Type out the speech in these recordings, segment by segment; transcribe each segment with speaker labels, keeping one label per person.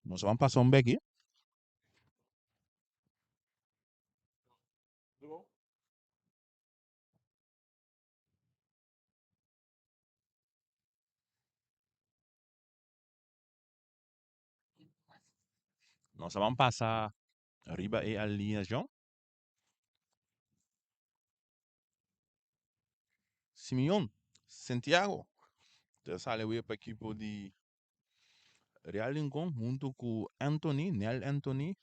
Speaker 1: Nos a ban pasa un beki. Nos a ban pasa riba e alineacion. Simeon Santiago ta sali awe pa ekipo di Real Rincon hunto cu Anthony, Nel Anthony,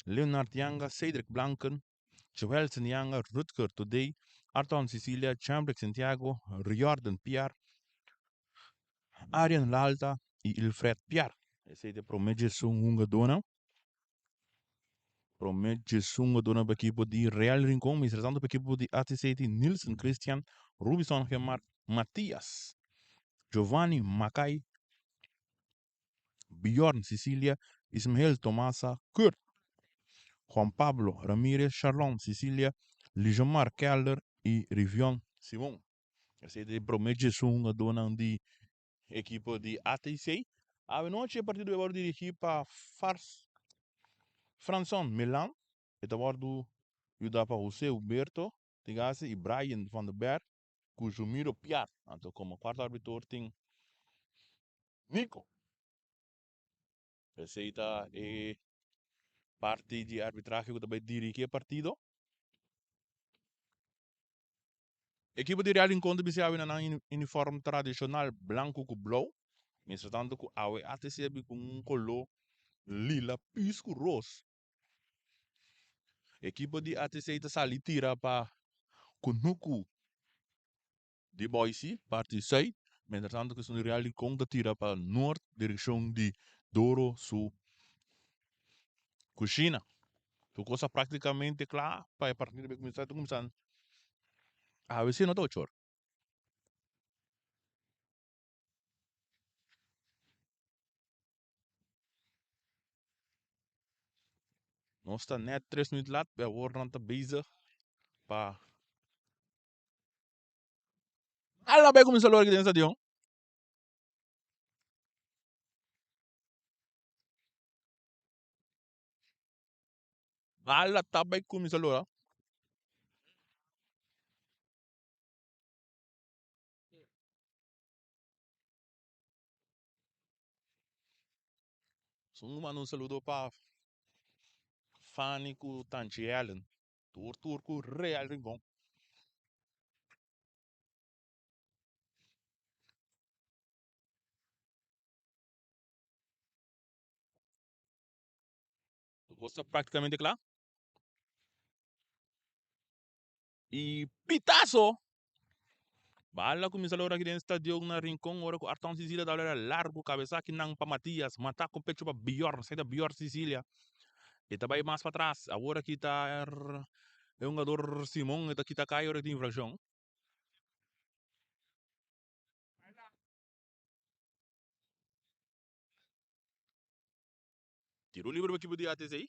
Speaker 1: Leonard Yanga, Cedric Blanken, Joelson Yanga, Rutger Todey, Arton Cecilia, Chambrick Santiago, Riordan Piar, Arjen Lalta y Ilfred Piar. Esey ta e prome djesun hungadónan. Prome djesun hungadónan pa ekipo di Real Rincon, mientras tanto pa ekipo di ATC tin Nilson Christian, Rubison Gemar, Matias, Giovanni Makai, Bjorn Cecilia, Ismael Tomasa, Kurt, Juan Pablo Ramirez, Sharlon Cecilia, Lijomar Keller y Rivion Simon. Esei ta e prome djesun hungadónan di ekipo di ATC. Awe nochi e partido e wòrdu dirigí pa Fars Franson Milan. E ta wòrdu yudá pa Jose Huberto Tigasi i Brian van der Berg ku Jumiro Piar. Anto komo kuarto arbitor tin Nico. Esei ta e parti di arbitrahe ku ta bai dirigí e partido. Ekipo di Real Rincon ta bisti awe na nan uniform tradishonal blanku ku blou, mientrastanto ku awe ATC a bin ku un koló lila pis ku ros. Ekipo di ATC ta sali tira pa kunuku di Boise, parti sùit, mientrastanto ku esun di Real Rincon ta tira pa nort direkshon di Doro su Kushina. Tur kos a praktikamente kla pa e partido bai kuminsá. Ta kuminsá awe si no ta ocho ora. Nos ta nèt tres minüt lat, pero awor nan ta bezig pa Ala bai kuminsá lora aki den stadion. Bala ta bai cuminsa lora. Sun manda un saludo pa Fanny cu Tanchi Ellen. Tur tur cu Real Rincon. Tur ta práktikamente kla. I pitaso! Bala kuminsá lora aki den stadion na Rincon ora ku Arton Sicilia ta lora largu kabesa akinan pa Matias mata ku pecho pa Bjorn sai ta Bjorn Sicilia e ta bai mas patras awor aki ta e hungador Simon e ta kita kai ora tin infrakshon. Tiro libre pa ekipo di ATC.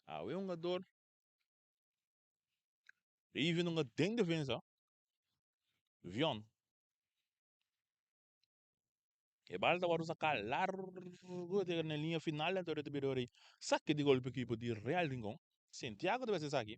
Speaker 1: Awe hungador Raven hunga den defensa. Vion. E bal ta wòrdu saká largu te na liña final anto ta bira ora sake di gol pa ekipo di Real Rincon. Santiago ta bes esaki.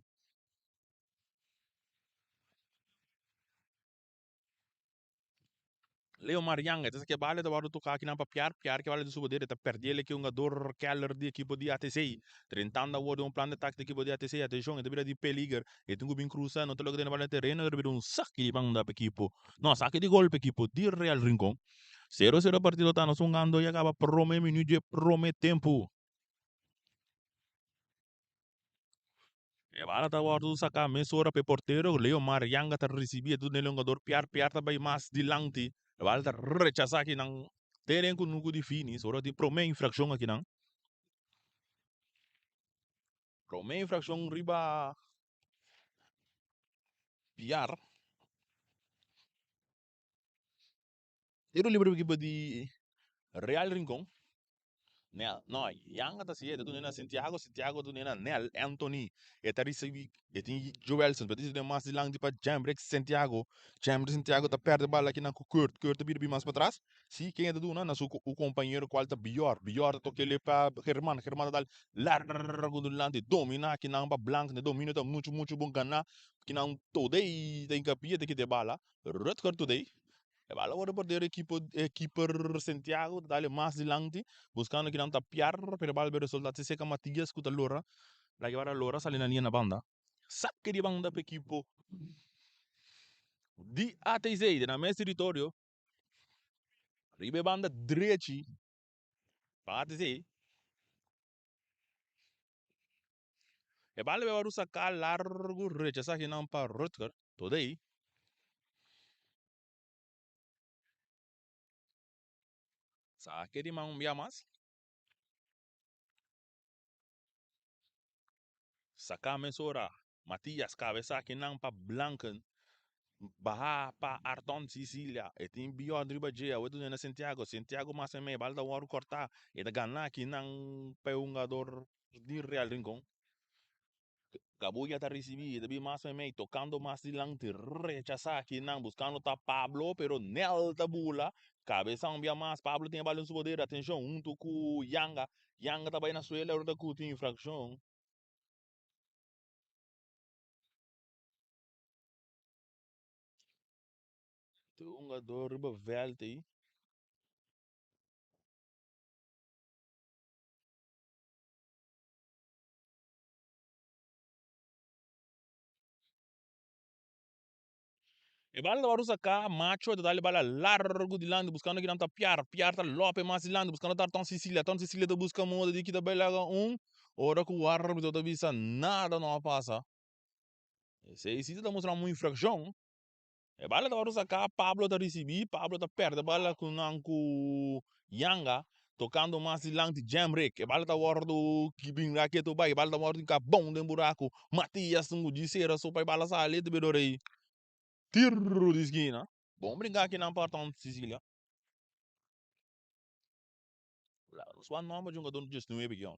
Speaker 1: Leo Marianga ta saki e bala ta wòrdu toká akinan pa Piar, Piar ke bala di su poder e ta pèrdí el e hungador Keller di ekipo di ATC. Drentando awor den un plan di atake di ekipo di ATC, atenshon e ta bira di peliger, e tin ku bin krusa, no ta logra tene bala na tereno, ta bira un saki di banda pa ekipo, no saki di gol pa ekipo di Real Rincon. Sero sero partido ta nos hungando ya kaba prome minüt dje prome tempu. E bala ta wòrdu saká mesora pa e portero, Leo Marianga ta risibí e duna e hungador Piar, Piar ta bai mas dilanti, e bala ta rechasá akinan te den kunuku di Finis, ora tin promé infrakshon akinan. Promé infrakshon riba Piar. Tiro libre pa ekipo di Real Rincon. Nel, no, Yanga ta siye, ta duna na Santiago, Santiago ta duna na Nel, Anthony, e ta ricibi, e tin Joelson, pero ta mas dilanti pa Jembrix Santiago, Jembrix Santiago ta perde bala aki nan ku Kurt, Kurt ta bira bin mas patras, si, ken e ta duna? Na su compañero cual ta Bior, Bior ta toke pa German, German ta dal largo dilanti, domina aki nan pa Blank, e dominio ta mucho mucho bon gana, kinan Todey ta hincapia ta kita e bala, Rutger Todey. E bala worde perder ekipo e keeper Santiago ta dale mas dilanti buscando kinan ta piar pero e bala bai resulta si seca Matias cu ta lora la ke bara lora sali na liña na banda sake di banda pa ekipo di ATC den nan mes teritorio riba e banda drechi pa ATC. E bala bai worde saca largo rechasa kinan pa Rutger Todey. Sa ke di man un bia mas. Saka mesora Matias kabesa kinan pa Blanken baha pa Arton Sicilia e tin Bjorn riba dje awe dune na Santiago Santiago mas en mei bal ta wòrdu kòrtá e ta gana kinan pa e hungador di Real Rincon. Gabuya ta ricibi, e ta bin mas meimei, tocando mas dilanti, rechasa akinan, buscando ta Pablo, pero Nel ta bula, cabeza un bia mas, Pablo tin e bal den su poder, atencion, hunto cu Yanga, Yanga ta bay na suela, ora ta cu tin infraccion. Tin un hungador riba veld ey. E bala ta wòrdu saká, Macho ta dal e bala largu dilanti buskando kinan ta Piar, Piar ta lope mas dilanti buskando ta Arton Sicilia, Arton Sicilia ta buska moda di kita bai laga un, ora ku árbitro ta bisa nada no a pasa. Esei si ta mustra un infrakshon. E bala ta wòrdu saká, Pablo ta risibí, Pablo ta pèrdè bala ku nan ku Yanga, tokando mas dilanti Jemrick. E bala ta wòrdu bin raketo bai, e bala ta wòrdu hinká bon den buraku. Matias tin ku djis sera so pa e bala sali, e ta bira ora ei tiru di skina. Bon brinká kinan pa Arton Sicilia. Nos wak nòmber di un jugador 19 ki, un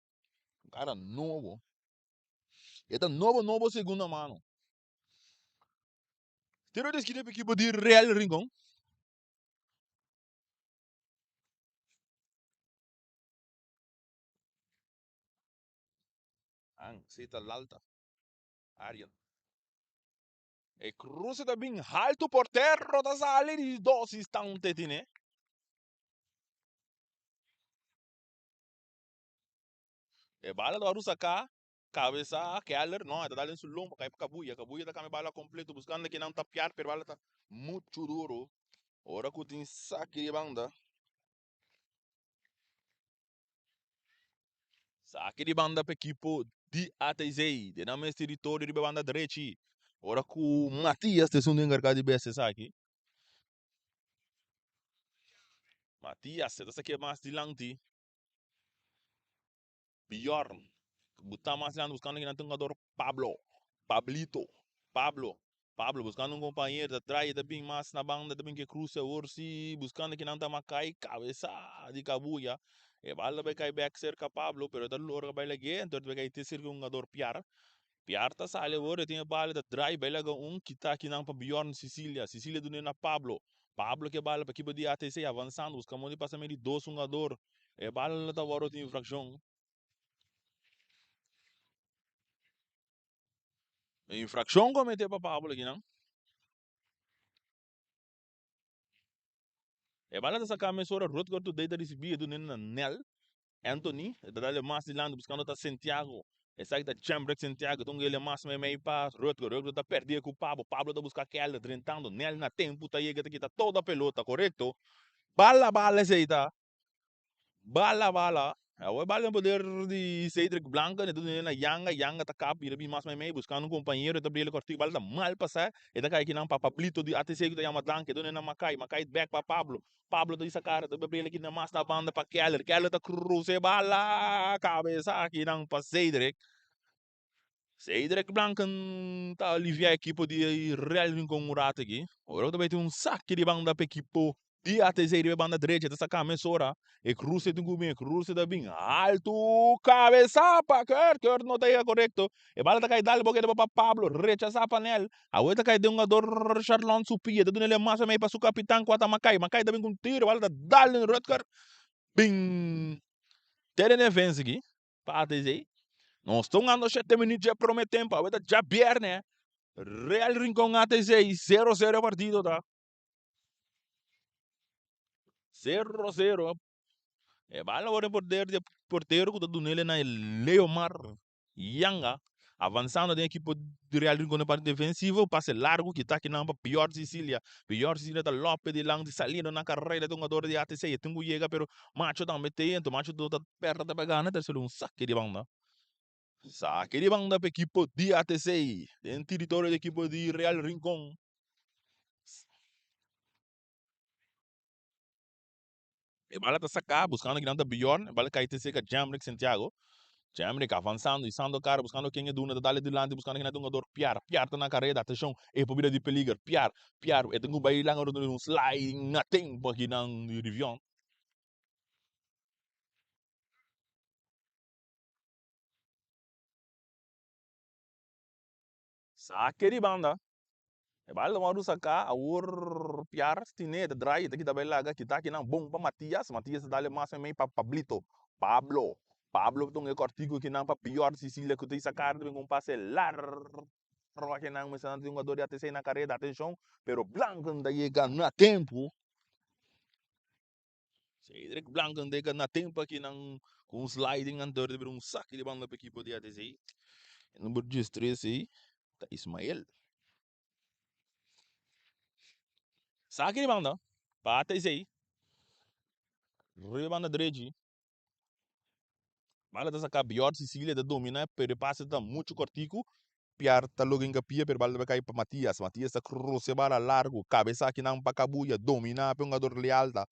Speaker 1: kara nobo. E ta nobo nobo segunda mano. Tiro di esquina pa ekipo di Real Rincon. An sita lalta. Ariel. E cruce ta bin halto portero ta sali di dos instante tine. E bala ta wòrdu saká, kabesa Keller, no, e ta dal den su lomba, kai pa Kabuya. Kabuya ta kambia bala kompleto buskando kinan ta piar, pero bala ta muchu duru. Ora ku tin saki di banda. Saki di banda pa ekipo di ATZ. Den nan mes teritorio riba e banda drechi. Ora ku Matias ta esun di enkargá di bes esaki. Matias ta sakia mas dilanti. Bjorn buta mas dilanti buscando kinan ta un jugador Pablo, Pablito, Pablo, Pablo buscando un compañero ta trae ta bin mas na banda ta bin ke cruce awor si buscando kinan ta Makai cabeza di Cabuya e bal ta bay cay bek cerca Pablo pero ta logra bay lag'e enton ta bay cay te cerca un jugador Piar, Piar ta sali awor e tin e bal ta draai bay laga un kita kinan pa Bjorn Cecilia, Cecilia dun'e na Pablo, Pablo ke bal pa ekipo di ATC avansando busca modo di pasa medio di dos hungador. E bala ta wòrdu tin infrakshon. E infrakshon kometé pa Pablo akinan. E bala ta saka mesora Rutger Today ta risibí e dun'é na Nel Anthony. E ta dal e mas dilanti buskando ta Santiago. Esaki ta Jembrek Santiago. Ta un gele mas meimei pa Rutger. Rutger ta pèrdí ku Pablo. Pablo ta buska Keller drentando. Nel na tempu ta yega ta kita toda pelota. Korekto. Bala bala esei ta. Bala bala. Awor e bala den poder di Cedric Blanca, e ta duna na Yanga, Yanga ta kap bira bin mas meimei buskando un kompañero, e ta brila kòrtiku, bala ta mal pasá, e ta kai kinan pa Pablito di ATC ku ta yama Danke, e duna na Makai, Makai bèk pa Pablo, Pablo ta hisa kara, ta brila kinan mas na banda pa Keller, Keller ta krusa e bala, kabesa kinan pa Cedric. Cedric Blanken ta alivia ekipo di Real Rincon un rato aki. Ora ku ta bai tin un saki di banda pa ekipo. Di ATC riba e banda drecha ta saca mesora e cruce tin cu bin e cruce ta bin alto cabeza pa Kurt Kurt no ta yega corecto e bala ta cay dal boca e pa Pablo rechasa pa Nel awe ta cay den hungador Sharlon su pia ta duna el mas mey pa su capitan cua ta Mackay Mackay ta bin cu un tiro bala ta dal den Rutger bin te den defensa aki pa ATC nos ta hungando shete minuut dje prome tempo awe ta djabierne Real Rincon ATC zero zero e partido ta. Zero zero. E bala worde poder di portero ku ta dunele na Leomar Yanga. Avansando den ekipo di Real Rincon den parti defensivo. Pase largo kita kinan pa Bjorn Sicilia. Bjorn Sicilia ta lope dilanti saliendo na karera ta hungador di ATC. E tin ku yega pero Macho tambe te ento. Macho ta perde ta gana ta sali un sake di banda. Sake di banda pa ekipo di ATC den teritorio di ekipo di Real Rincon. E bala ta saká buskando kinan ta Bjorn. E bala kai te serka Jamrick Santiago. Jamrick avansando, isando kara, buskando ken e duna, ta dale dilanti buskando kinan ta hungador Piar. Piar ta na kareda, atenshon, e por bira di peliger. Piar, Piar, e tin ku bai langa rondon un sliding na tempo akinan di Rivion. Sake di banda. E bal ta wòrdu saká, awor Piar tine, ta drai, ta kita bai laga, kita akinan bon pa Matias, Matias ta dale mas meimei pa Pablito, Pablo, Pablo ta un e kòrtiku akinan pa Pior Sicilia ku ta saká ta bin ku un pase largu akinan mester nan tin hungador di ATC na kareda, atenshon, pero Blanken ta yega na tempu. Cedric Blanken ta yega na tempu akinan ku un sliding anto ta bira un saki di banda pa ekipo di ATC. E number diestres ei ta Ismael. Saki di banda pa ATC. Riba banda drechi. Bala ta saka Bjorn Sicilia ta domina pero e pase ta muchu kortiku. Piar ta logra hinkapia pero bala ta kai pa Matias. Matias ta krusa e bala largu. Kabesa akinan pa Kabuya. Domina pa e hungador Lealta.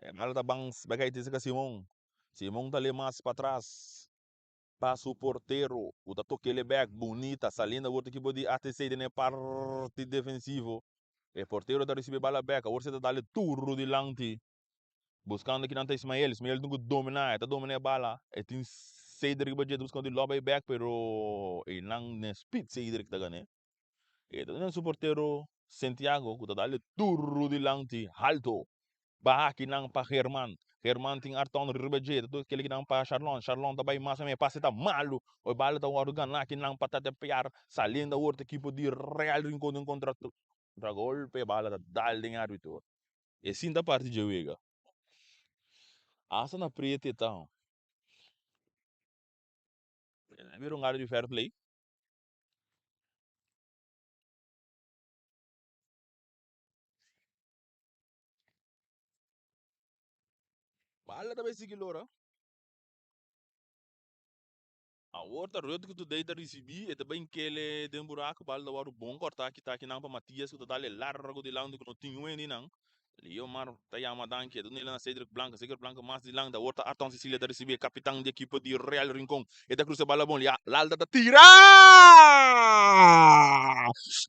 Speaker 1: E bala ta bans bai kai te seka Simon. Simon ta le mas patras pa su portero ku ta tok'el bek bunita saliendo awor ta ekipo di ATC den e parti defensivo. E portero ta risibi e bala bek awor si ta dale duru dilanti. Buskando kinan ta Ismael. Ismael tin ku dominá. E ta dominá e bala. E tin Cedric riba dje. Ta buskando di loba e bek pero einan den speed Cedric ta gan'é. E ta duna su portero Santiago ku ta dal e duru dilanti halto. Baha kinan pa German. German tin Arton riba dje. Ta duna kele kinan pa Sharlon. Sharlon ta bai mas o menos. E pase ta malu. E bala ta wòrdu ganá kinan pa Tate Piar. Saliendo awor ta ekipo di Real Rincon den kontra golpe. E bala ta dal den e arbitro. E sinta parti dje wega. Asta na prete e ta. E bira un gara di fair play. Bala ta bai sigui lora. Awor ta Rutger Today ta ricibi, e ta bay nkele den buraco, bal ta worde bon corta kita akinan pa Matias cu ta dale largo dilanti cu no tin un hende nan. Leomar ta yama danki, e ta dun'e na Cedric Blanco, Cedric Blanco mas dilanti, awor ta Arton Cecilia ta ricibi, e capitan di ekipo di Real Rincon, e ta crusa e bala bon, Lalta ta tira!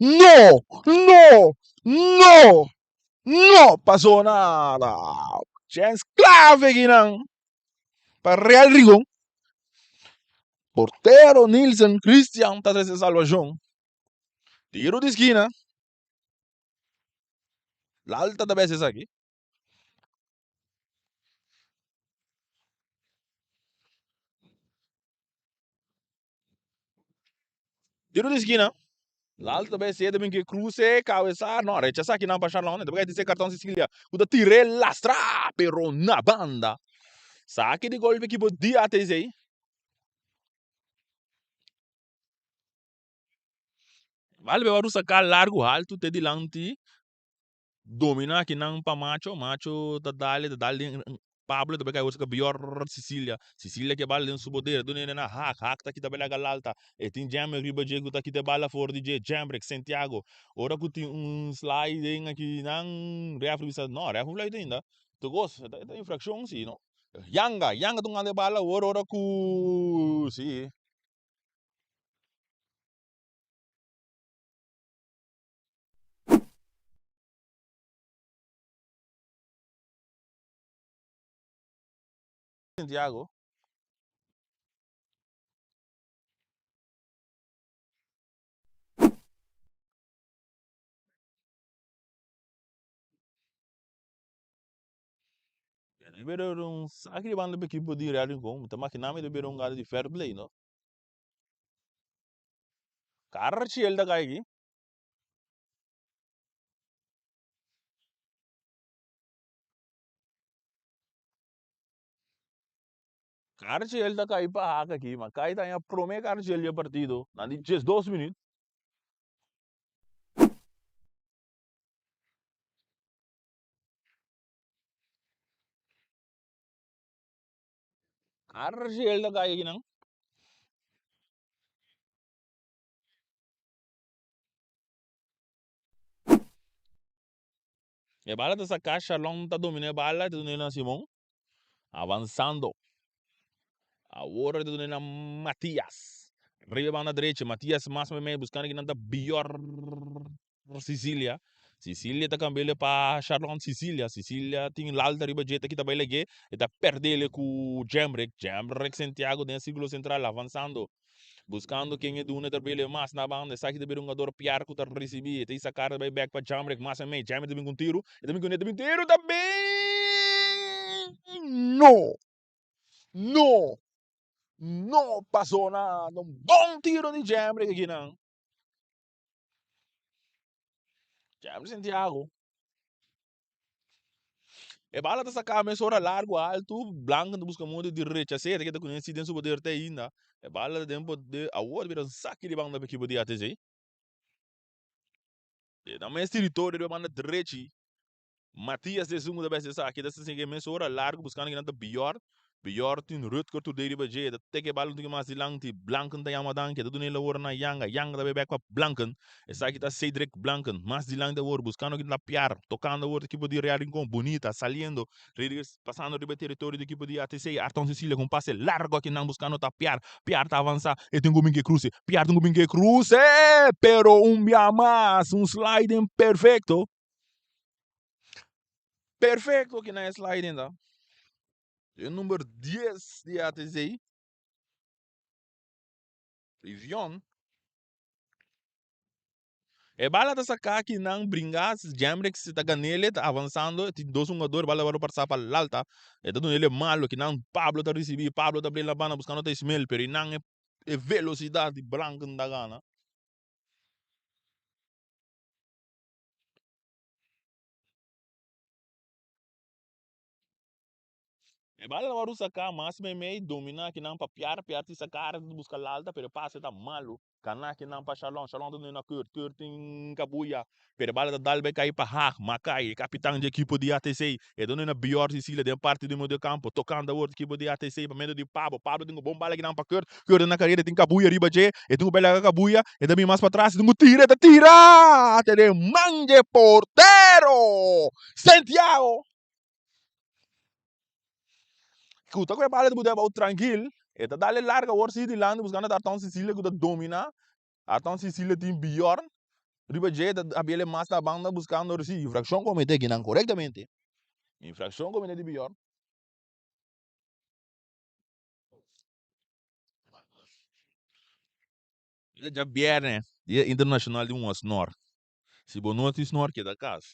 Speaker 1: No! No! No! No pasó nada! Chens clave akinan pa Real Rincon. Portero Nilsen Christian ta trese salvacion. Tiro di skina. Lalta ta bes esaki. Tiro di skina. Lalta ta bes sede bin ke cruce, cabeza, no, rechaza aki nan pa Charlon. E ta bay dice carton Sicilia. Ku ta tire lastra, pero na banda. Saki di golpe ekipo di ATC. Bal beba rusa ka largu haltu te dilanti domina akinan pa Macho, Macho ta dale ta dale den Pablo ta bay kai ka Bior Sicilia, Sicilia ke bal den su poder duna e na Haak, Haak ta kita bela Galalta e tin Jamrick riba dje ku ta kita e bala for di dje, Jamrick, Santiago ora ku tin un sliding akinan refri bisa no refri fluit ainda tokos e ta infraccion si no. Yanga, Yanga ta un anda e bala awor ora ku si. Santiago. Debe haber un saki di banda pa ekipo di Real Rincon. Mi ta makina mi debe un gada di fair play, no? Karchiel ta kai aki. Karchiel ta kai pa hak aki, ma kai ta haña prome karchiel di e partido na di 12 minuut. Argel ta kai akinan. E bala ta saká, Shalom ta domina e bala, ta duna na Simon. Avansando. Awor ta duna na Matias. Riba e banda drechi, Matias mas meimei buskando kinan ta Bior Sicilia. Sicilia ta cambi'ele pa Sharlon Sicilia. Sicilia tin l'alta riba dje, ta kita bai lag'é. E ta perd'ele ku Jemrick. Jemrick Santiago den e sirkulo sentral avansando. Buskando ken e duna e ta bele mas na banda. Esaki ta bira un hungador piar ku ta risibí. E ta hisa kara ta bai bèk pa Jemrick mas en mei. Jemrick ta bin ku un tiru. E ta bin ku e ta bin tiru ta bin! No! No! No pasó nada. Un bon tiro di Jemrick akinan. James Santiago. E bala ta saca mesora largo alto, Blanco ta busca modo di rechas'é, ta keda cu si den su poder te ainda. E bala ta den poder, awor bira un saki di banda pa ekipo di ATC. E na mes territorio riba banda drechi. Matias ta esun ku ta besti esaki, ta sinti mesora largu buskando kinan ta Bjorn. Bjorn tin Rutger tur dei riba dje, ta teke e bal un tiki mas dilanti, Blanken ta yama danki, e ta duna e labor na Yanga, Yanga ta bai bek pa Blanken, esaki ta Cedric Blanken, mas dilanti awor buskando kinan ta Piar, tokando awor ta ekipo di Real Rincon, bunita, saliendo, pasando riba e teritorio di ekipo di ATC, Arton Cecilia ku un pase largu akinan buskando ta Piar, Piar ta avansa, e tin ku bin ku e kruse, Piar tin ku bin ku e kruse, pero un bia mas, un sliding perfecto. Perfecto ki na e sliding ta. E number 10 di ATC. Rivion. E bala ta saca aki nan bringa, Jamrix ta ganele, ta avanzando, tin dos hungador, bala ta pasa pa l'alta, e ta dunele malo, ki nan Pablo ta ricibi, Pablo ta bringa la banda buscando ta Ismael, pero nan e velocidad di Blanken ta gana. E bala ta wòrdu saká mas meimei, dominá kinan pa Piar, Piar tin saká ta buska l'alta pero e pase ta malu. Kaná kinan pa Shalon, Shalon ta duna na Kurt, Kurt tin kabuya pero e bala ta dal bai kai pa Haag, Makai, e kapitan dje ekipo di ATC. E ta duna na Bior Sicilia den parti di medio kampo, tokando awor ekipo di ATC pa medio di Pablo, Pablo tin ku bon bala kinan pa Kurt, Kurt ta na karera e tin kabuya riba dje, e tin ku bai laga kabuya, e ta bin mas patras, e tin ku tira, e ta tira! Te den man dje portero! Santiago! Ku ta ku e bala ta buta abou trankil, e ta dal e larga awor si dilanti buskando ta Arton Cecilia ku ta dominá. Arton Cecilia tin Bjorn riba dje, ta abiel e mas na banda buskando si infrakshon kometé kinan korektamente. Infrakshon kometé di Bjorn. Djabièrnè, dia internashonal di un snor. Si bo no tin snor keda kas.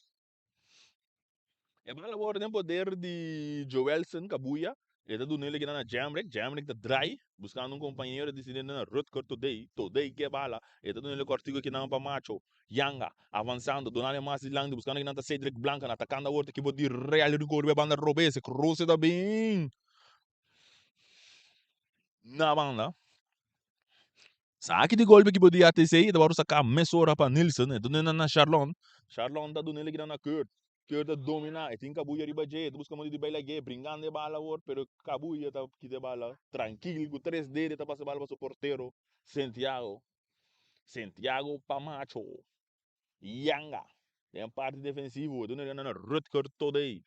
Speaker 1: E bala wòrdu den poder di Joelson Kabuya. E ta duna el na Jamrick. Jamrick ta drai buskando un kompañero. E disidi na Rutger Todey. Todey ke bala. E ta duna el kòrtiku akinan pa Macho. Yanga avansando. Dunando mas dilanti buskando kinan ta Cedric Blanken. Atakando awor ta ekipo di Real Rincon riba e banda robes. E kruse ta bin na banda. Saki di golpe ki bo di ATC e ta wòrdu saká mesora pa Nilsson. E ta duna na Sharlon. Sharlon ta duna el na Kurt. Kurt ta dominá. E tin Kabuya riba dje. E ta buska modo di bai lag'é. Bringando e bala awor, pero Kabuya ta kita e bala trankil. Ku tres dede ta pasa e bala pa su portero Santiago. Santiago pa Macho. Yanga den parti defensivo. E ta duna na Rutger Todey.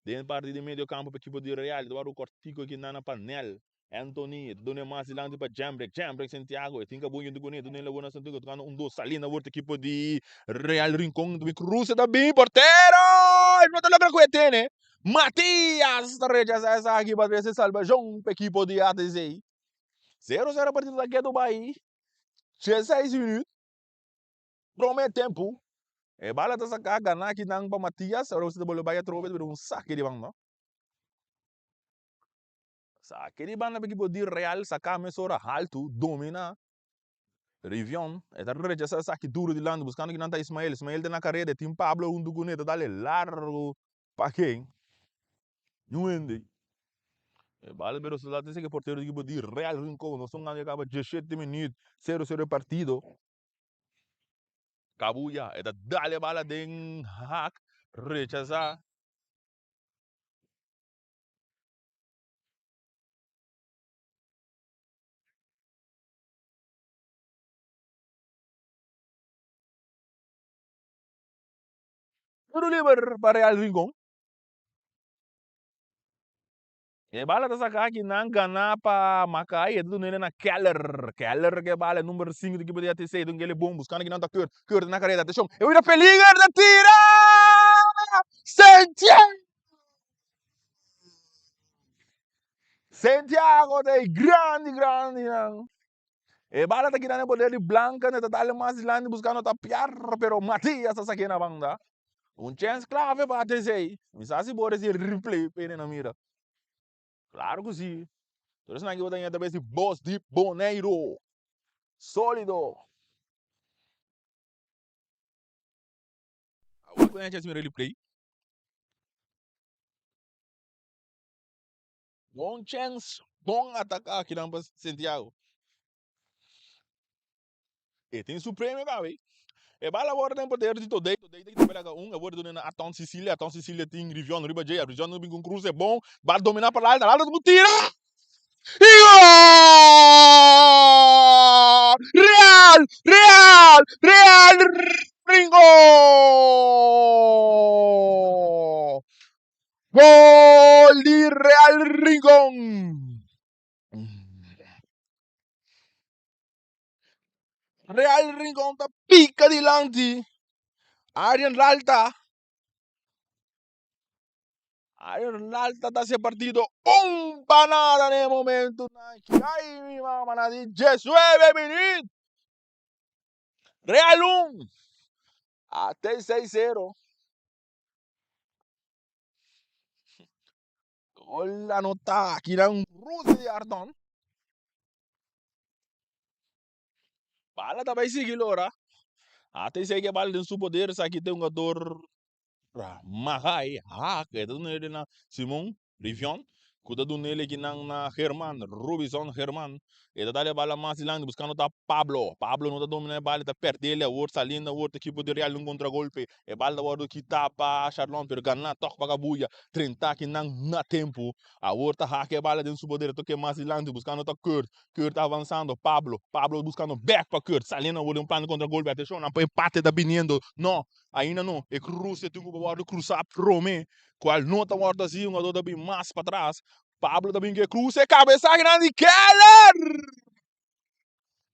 Speaker 1: Den parti di medio kampo pa ekipo di Real. E ta wòrdu kòrtiku aki na Panel. Anthony, e ta duna e mas dilanti pa Jembrek, Jembrek Santiago, e tin kabun yuntu kuné, e ta duna e labor na Santiago, tokando un dos, saliendo awor ta ekipo di Real Rincon, ta bin cruza, ta bin portero! No ta logra ku e tene. Matias ta rechasá esaki pa trese salbashon pa ekipo di ATC. Sero sero partido ta ketu bai dieseis minüt. Prome tempu. E bala ta saká ganá akinan pa Matias. Ora ku si ta bolbe bai atrobe ta bira un sake di banda. Sake di banda pa ekipo di Real saká mesora haltu dominá. Rivion, e ta rechasá esaki duru dilanti buskando kinan ta Ismael. Ismael ta na kareda, e tin Pablo huntu kuné, ta dale largu pa ken? Niun hende. E bala pero su lata esaki portero di ekipo di Real Rincon. Nos ta hungando ya kaba diesshete minüt, sero sero e partido. Kabuya, e ta dale e bala den hak, rechasá. Tiro liber pa Real Rincon. E bala ta saka aki nan gana pa Makai e ta dunele na Keller. Keller ke bala number 5 di ekipo di ATC. Dun kele bon buskando aki nan ta Kurt. Kurt na kareda. Atenshon. E bira peliger ta tira! Santiago! Santiago ta e grandi grandi nan. E bala ta keda na poder di Blanca, ne ta dale mas dilanti buscando ta piar, pero Matias ta saque na banda. Un chance clave pa ATC. Mi sa si bo recibe replay p'e na mira. Claro cu si. Tur esnan ki bo ta ña ta bes di Bos di Boneiro. Solido. Awor cu ña chance mira replay. Bon chèns, bon ataká akinan pa Santiago. E tin su premio kawe. E bala awor den poder di Todey. Todey ta kita pela un. Awor duna na Aton Sicilia. Aton Sicilia tin Rivion riba dje. Rivion no bin ku un kruse bon. Bal domina pa Lalta. Lalta ku tira! I gol! Real! Real! Real Ringo! Gol di Real Rincon. Real Rincon ta pica dilanti. Arjen Lalta. Arjen Lalta ta haci partido un pa nada na e momento. Ay, mi mama na di 19 minuut. Real 1. AT 6-0. Gol anotá aki nan Rudy di Ardon. Bala ta bai sigui lora. ATC ke bala den su poder. Esaki ta un jugador Magai Haak. E ta duna el na Simon Rivion. Ku ta duna el akinan na German, Robinson German. E ta dal e bala mas dilanti buskando ta Pablo. Pablo no ta domina e bala, e ta perde el awor, saliendo awor ta ekipo di Real un kontragolpe. E bala ta wòrdu kitá pa Charlon pero ganá tòg pa Kabuya. Drenta akinan na tempu. Awor ta hak e bala den su poder, e toke mas dilanti buskando ta Kurt. Kurt ta avansando, Pablo. Pablo buskando bèk pa Kurt. Saliendo awor den un plan di kontragolpe. Atenshon, nan empate ta biniendo. No, ainda no. E kruse tin ku wòrdu krusá promé. Cual no ta wordo así, un jugador ta bin mas patras. Pablo ta bin ke cruce, cabeza grandi Keller!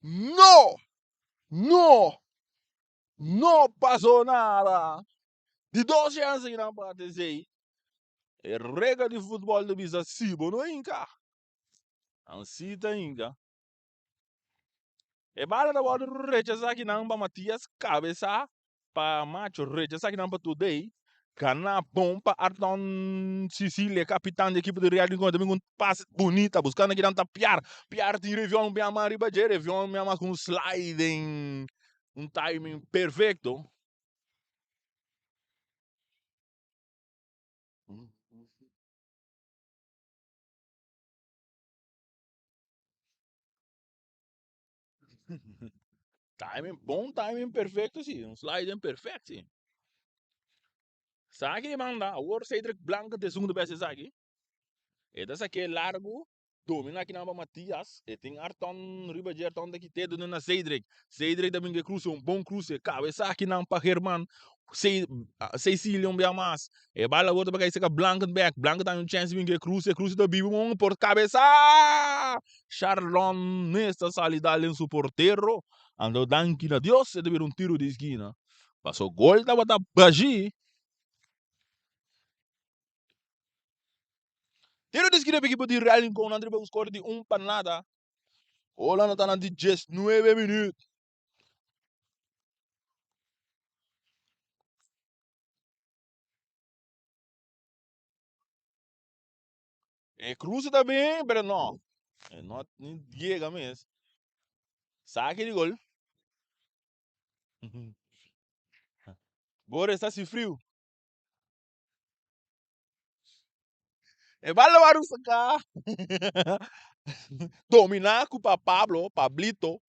Speaker 1: No! No! No pasó nada. Di dos chance gran pa ATC. E regla di futbol ta bisa si bo no hinca. Nan si ta hinca. E bala ta wòrdu rechasá kinan pa Matias, kabesá pa Macho, rechasá kinan pa Today, ganá bon pa Arton Sicilia, kapitan di ekipo di Real Rincon, ta bin ku un pase bunita, buskando kinan ta Piar, Piar tin Revion biaha riba dje, Revion biaha ku un sliding, un timing perfekto. Timing, bon timing perfecto si, un sliding perfect si. Saki di banda, awor Cedric Blanco ta esun di bes esaki. E ta sake largo, domina aki nan pa Matias, e tin Arton riba dje, Arton ta kite duna na Cedric. Cedric ta bin ke cruce, un bon cruce, cabeza aki nan pa German. Cecilio un bia mas. E bala awor ta bai kai seka Blankenberg. Blanken ta un chance bin ke cruce. Cruce ta bibi un por cabeza. Charlon mes ta sali dal den su portero. Anto danki na Dios e ta bira un tiro di esquina. Paso gol tabata bashi. Tiro di skina pa ekipo di Real Rincon, nan riba un score di un pa nada. Hola no ta na di 19 minuut. E cruce ta bien, pero no. E no ni llega mes. Saque di gol. Boris está si frio. E bala wòrdu saká. Dominá ku pa Pablo, Pablito.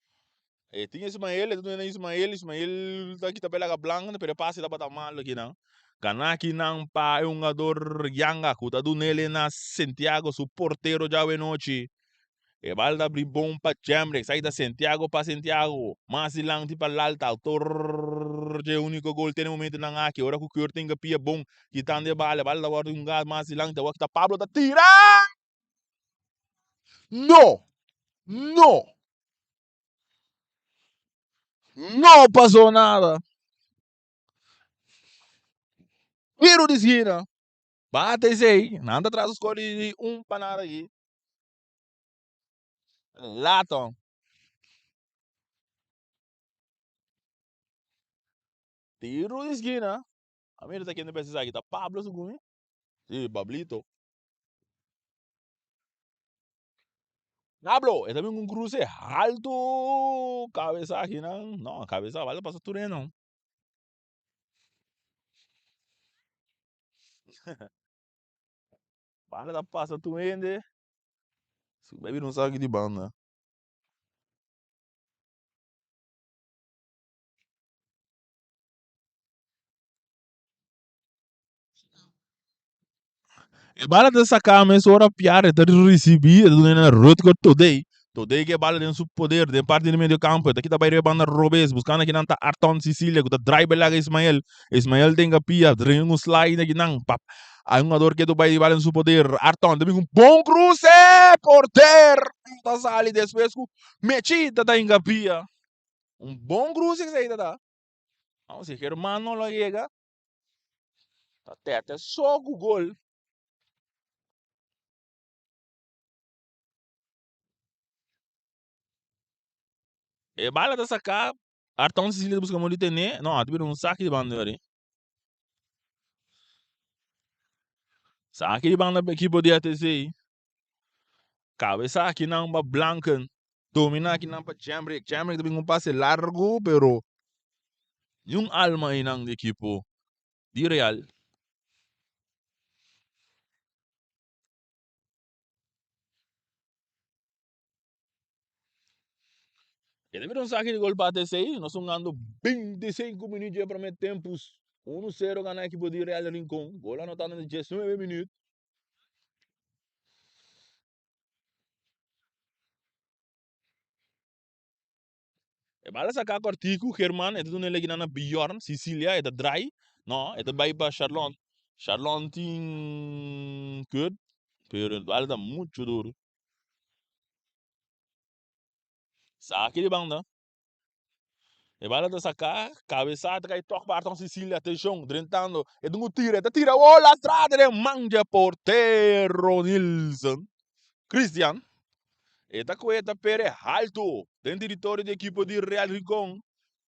Speaker 1: E tin Ismael, e ta duna na Ismael, Ismael ta kita p'e laga blank, pero e pase tabata malo akinan. Gana akinan pa e hungador Yanga ku ta dun'el na Santiago, su portero djawe nochi. E bal ta bri bon pa Jemrick, esaki ta Santiago pa Santiago, mas dilanti pa Lalta, autor dje unico gol te na e momentonan aki, ora cu Keur tin pia bon kitando e bal, e bal ta wordo hunga mas dilanti, awor ta Pablo ta tira! No! No! No pasó nada! Tiro di esquina! Bate esey, nan ta tras score di un pa nada aki. Lato. Tiro di esquina. A mira ta kende pensa esaki ta Pablo segun mi. Si, Pablito. Pablo, e ta bin un cruce alto. Cabeza aki nan. No, cabeza bala pasa tur hende. Banda ta pasa tur hende. Su bai bira un saki di banda. E bala ta saca mesora Piar e ta ricibi e ta duna na Rutger Todey. Todey ke bala den su poder den parti di medio campo e ta kita bay riba banda robes buscando akinan ta Arton Cicilia cu ta drive laga Ismael. Ismael den capia dren un slide akinan pap hay un jugador ke ta bay bala den su poder Arton ta bin un bon cruce porter ta sali despues cu Mechita ta hincapia un bon cruce esey ta ta. Vamos si Germán no lo yega Ta tete so ku gol. E bala ta saká. Arton Cecilia ta buska modo di tene. No, a ta bira un saki di banda yori. Saki di banda pa ekipo di ATC. Kabesa akinan pa Blanken. Domina akinan pa Jemrick. Jemrick ta bin un pase largo pero niun alma einan di ekipo di Real. E ta bira un saki di gol pa ATC. Nos hungando 25 minuut dje prome tempus. 1-0 gana ekipo di Real Rincon. Gol anota na di 19 minuut. E bala saca cortico, German, e ta duna el na Bjorn, Sicilia, e ta draai, no, e ta bay pa Charlon. Charlon tin kut, pero e bala ta mucho duro. Saki di banda. E bala ta saca, cabeza ta cay toch pa Arton Sicilia, atencion, drentando, e dun un tira, e ta tira, oh, lastrada den man dje portero Nilsson. Christian, e ta coge ta pere halto den territorio di equipo di Real Rincon,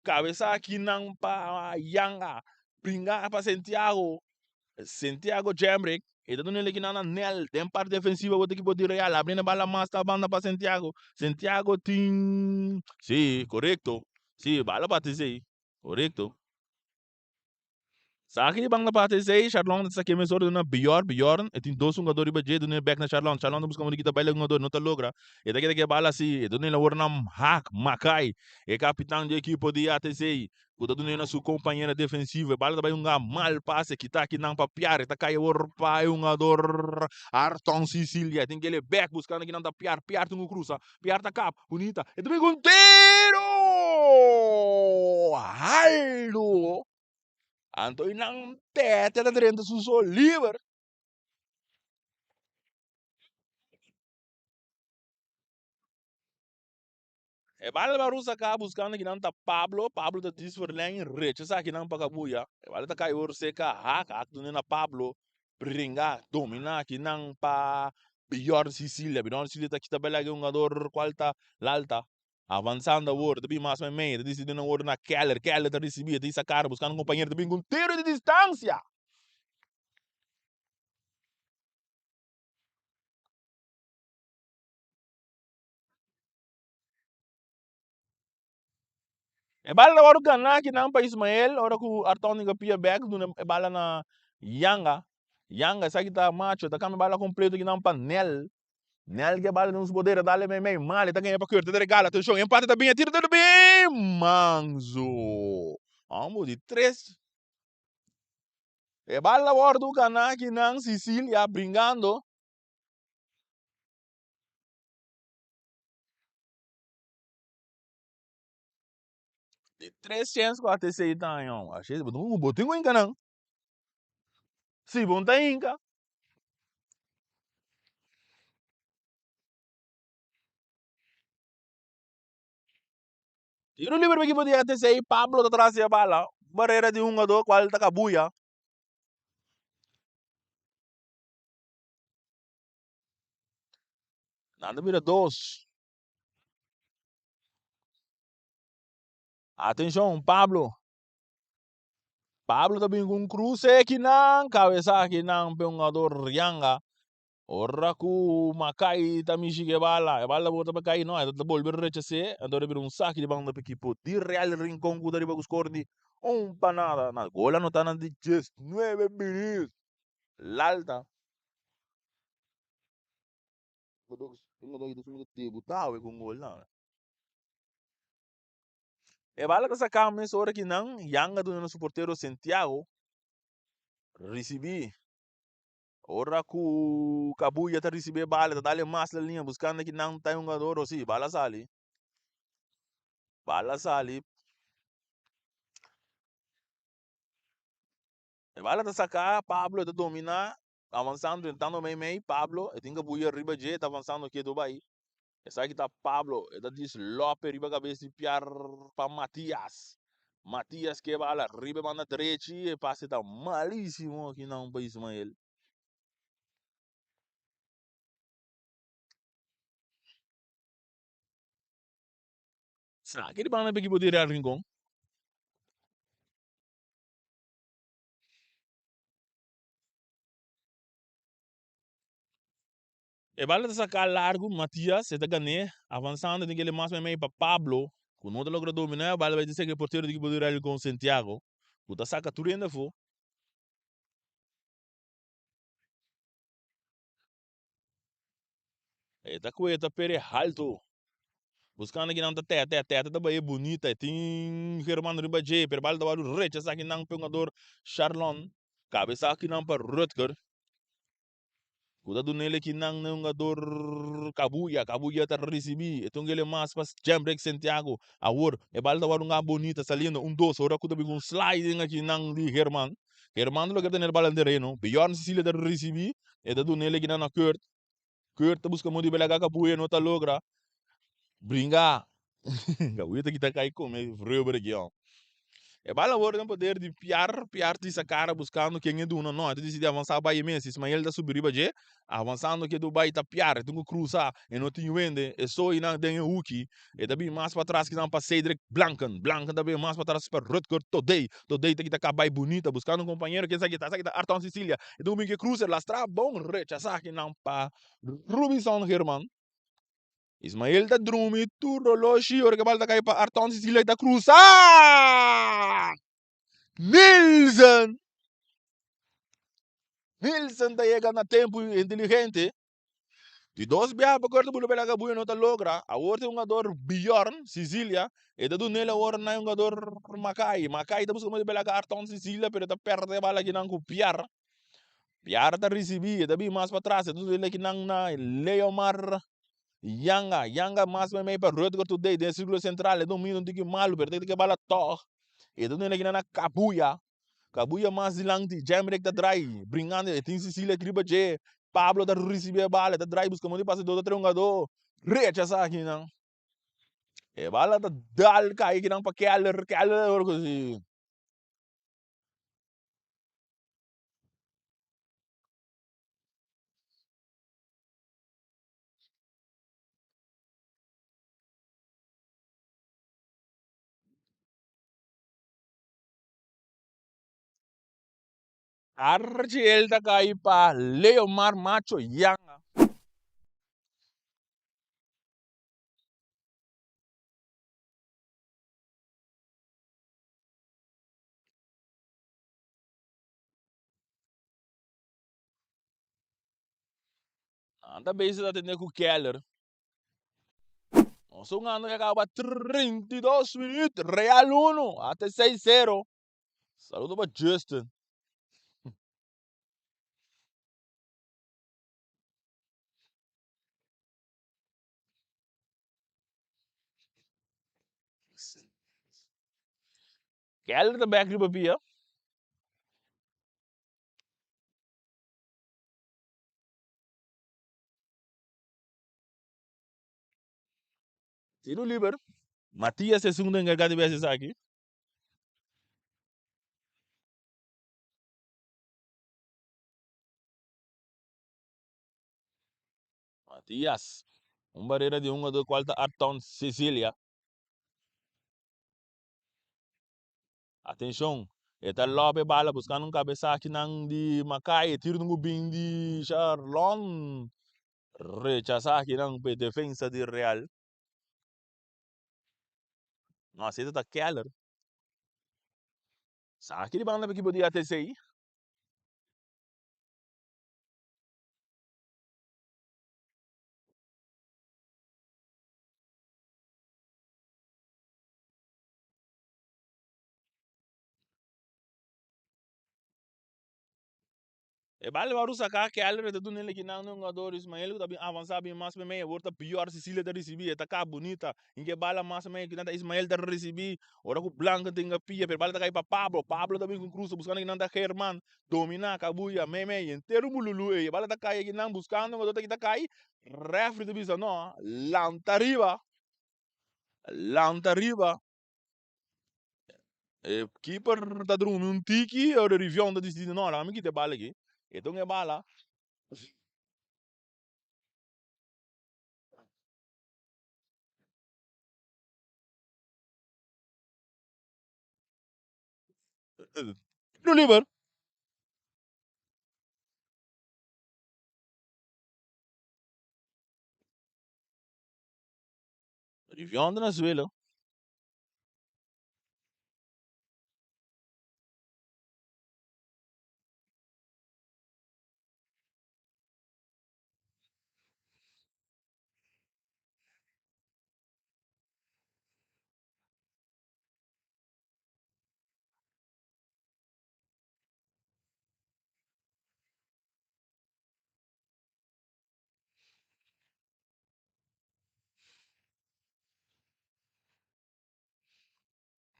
Speaker 1: cabeza akinan pa Yanga, bringa pa Santiago, Santiago Jemrick, e ta duna el ekinan na Nel den parti defensivo ku ekipo di Real, abriendo e bala mas ta banda pa Santiago, Santiago tin, si, korekto, si, bala bati esei, korekto. Saki di banda parti esei, Sharlon ta saki mesora duna Bjorn, Bjorn e tin dos hungador riba dje, duna e bek na Sharlon, Sharlon ta buska modo di kita baila hungador, no ta logra, e ta keda ke bala si, e ta duna el awor na Haak, Makai, e kapitan di ekipo di ATC, Ku ta dun'é na su kompañera defensivo. E bala ta bai hunga mal pase, kita akinan pa Piar. E ta kai awor pa e hungador Arton Sicilia. E tin kele bek buskando akinan ta Piar. Piar tin ku krusa. Piar ta kap. Bunita. E ta bin ku un tiro! Haldo! Anto i nan tete ta drenta su so liber. E bala ba rusa ka buskando kinan ta Pablo, Pablo ta dis verleng rechasa kinan pa kabuya. E bala ta kai or seka Haak, Haak dune na Pablo. Bringa, domina akinan pa Bjorn Sicilia. Bjorn Sicilia ta kita bela e hungador cual ta Lalta. Avansando awor, ta bin mas meimei, ta dicidi awor na Keller. Keller ta ricibi, ta hisa cara buscando un compañero, ta bin cu un tiro di distancia. E bala ta wòrdu ganá akinan pa Ismael ora ku Arton a pia bèk duna e bala na Yanga. Yanga esaki ta macho ta kambia bala kompleto akinan pa Nel. Nel ke bala den su poder a dal e meimei mal e ta gaña pa Kurt e ta regala atenshon empate ta bin e tiro ta bin Manzo Homber di tres E bala wòrdu ganá akinan Sicilia bringando. Di tres chens ku ATC ta haña un. Ashe bo tin bo tin ku hinka nan. Si bo no ta hinka. Tiro liber pa ekipo di ATC, Pablo ta tras di e bala. Barera di hungadó kual ta kabuya. Nan ta bira dos. Atenshon, Pablo. Pablo ta bin ku un kruse kinan, kabesa kinan pe hungador Yanga. Ora ku Makai ta mishi ku e bala, e bala ta bota kai, no, e ta bolbe rechas'é, anto ta bira un saki di banda pa ekipo di Real Rincon ku ta riba ku skor di un pa nada. Na gol anotá na di diesnuebe minüt. Lalta. E bala ta saká mesora ki nan Yanga duna na su portero Santiago risibí. Ora ku Kabuya ta risibí e bala ta dal e mas la liña buskando ki nan ta e hungador o si bala sali. Bala sali. E bala ta saká Pablo ta dominá Avansando entrando mei mei Pablo e tin kabuya riba dje e ta avansando ketu bai esaki ta Pablo e ta dis lope riba kabes di piar pa Matias Matias ke bala riba e banda drechi e pase ta malisimo aki nan pa Ismael. Sa ke di banda pa ekipo di Real Rincon. E bala ta saká largu, Matias e ta gan'é, avansando den kende mas meimei pa Pablo, ku no ta logra dominá e bala bai ta seka e portero di ekipo di Real Rincon, Santiago, ku ta saka tur hende afó. E ta kue ta pere haltu. Buskando kinan ta tete, tete ta bai e bunita, e tin German riba dje, pero bal ta wòrdu rechasá kinan pa e hungador Sharlon. Kabesá kinan pa Rutger, ku ta dun'el kinan na e hungador Kabuya. Kabuya ta risibí, e tin un kele mas pa Jembrek Santiago. Awor e bal ta wòrdu un bunita saliendo un dos ora ku ta bin ku un sliding akinan di German. German ta loke tene e bal den tereno. Bjorn Cecilia ta risibí, e ta dun'el kinan na Kurt. Kurt ta buska modo di belaga Kabuya no ta logra. Bringa. Kabuya ta kita kai kome rubber aki oh. E bal awor den poder di Piar, Piar ta hisa kara buskando ken e duna. No, e ta disidi avansa bai e mes. Ismael ta subi riba dje, avansando ke bai ta Piar, e tin ku krusa, e no tin wende, e so einan den e huki. E ta bin mas patras kinan pa Cedric Blanken. Blanken ta bin mas patras pa Rutger Todey. Todey ta kita ka bai bunita buskando un kompañero. Ken sa kita? Esaki ta Arton Cecilia. E tin ku bin ke krusa, lastra bon, rechasá kinan pa Rubison German. Ismael ta drumi tur roloshi ora ke bal ta kai pa Arton Cecilia ta krusa! Nilsen! Nilsen ta yega na tempu inteligente. Di dos biaha pa korta bula pela kabuya no ta logra. Awor ta e hungador Bjorn Cecilia e ta dunel awor na e hungador Makai. Makai ta buska modo di pela ka Arton Cecilia pero e ta perde e bal akinan ku Piar. Piar ta risibí, e ta bin mas patras, e ta duna kinan na Leomar Yanga. Yanga mas meimei pa Rutger Today den sirkulo sentral. E domina un tiki malu, pero ta kita ke bala tòg. E ta duna kinan na Kabuya. Kabuya mas dilanti, Jemrek ta drai, bringando, e tin Cecilia riba dje. Pablo ta risibí e bala, e ta drai buska modo di pasa dos o tres hungadó. Rechasá kinan. E bala ta dal kai kinan pa Keller, Keller ora ku si. Archiel ta kai pa Leomar Macho Yanga. Nan ta bezig ta tende ku Keller. Nos un ando que acaba 32 minuut. Real 1, AT 6-0. Saludo pa Justin. Keller ta bek riba pia. Tiro liber. Matias esun ta encarga di bes esaki. Matias. Un barera di hungador cual ta Arton Cecilia. Atencion, e ta lob e bala buscando un cabeza akinan di Makai, e tiro nungu bin di Charlon. Rechasa akinan pe defensa di Real. No, así ta Keller. Saki di banda pa equipo di ATC. E bala wòrdu saká, Keller ta duna el ekinan un hungador Ismael ku ta bin avansá bin mas mei. Awor ta pior Cecilia ta risibí, e ta kap bunita. Hinka e bala mas mei kinan ta Ismael ta risibí. Ora ku Blanco tin pia, pero e bala ta kai pa Pablo. Pablo ta bin ku krusa buskando kinan ta German. Dominá, kabuya, mei mei. Henter un bululu ei. E bala ta kai ekinan buskando hungador ta kita kai. Rèfri ta bisa no, lanta riba. Lanta riba. E keeper ta drumi un tiki, ora Rivion ta disidi no, laga mi kita e bala aki. E ta un e bala. Tiro liber. Rivion ta na suelo.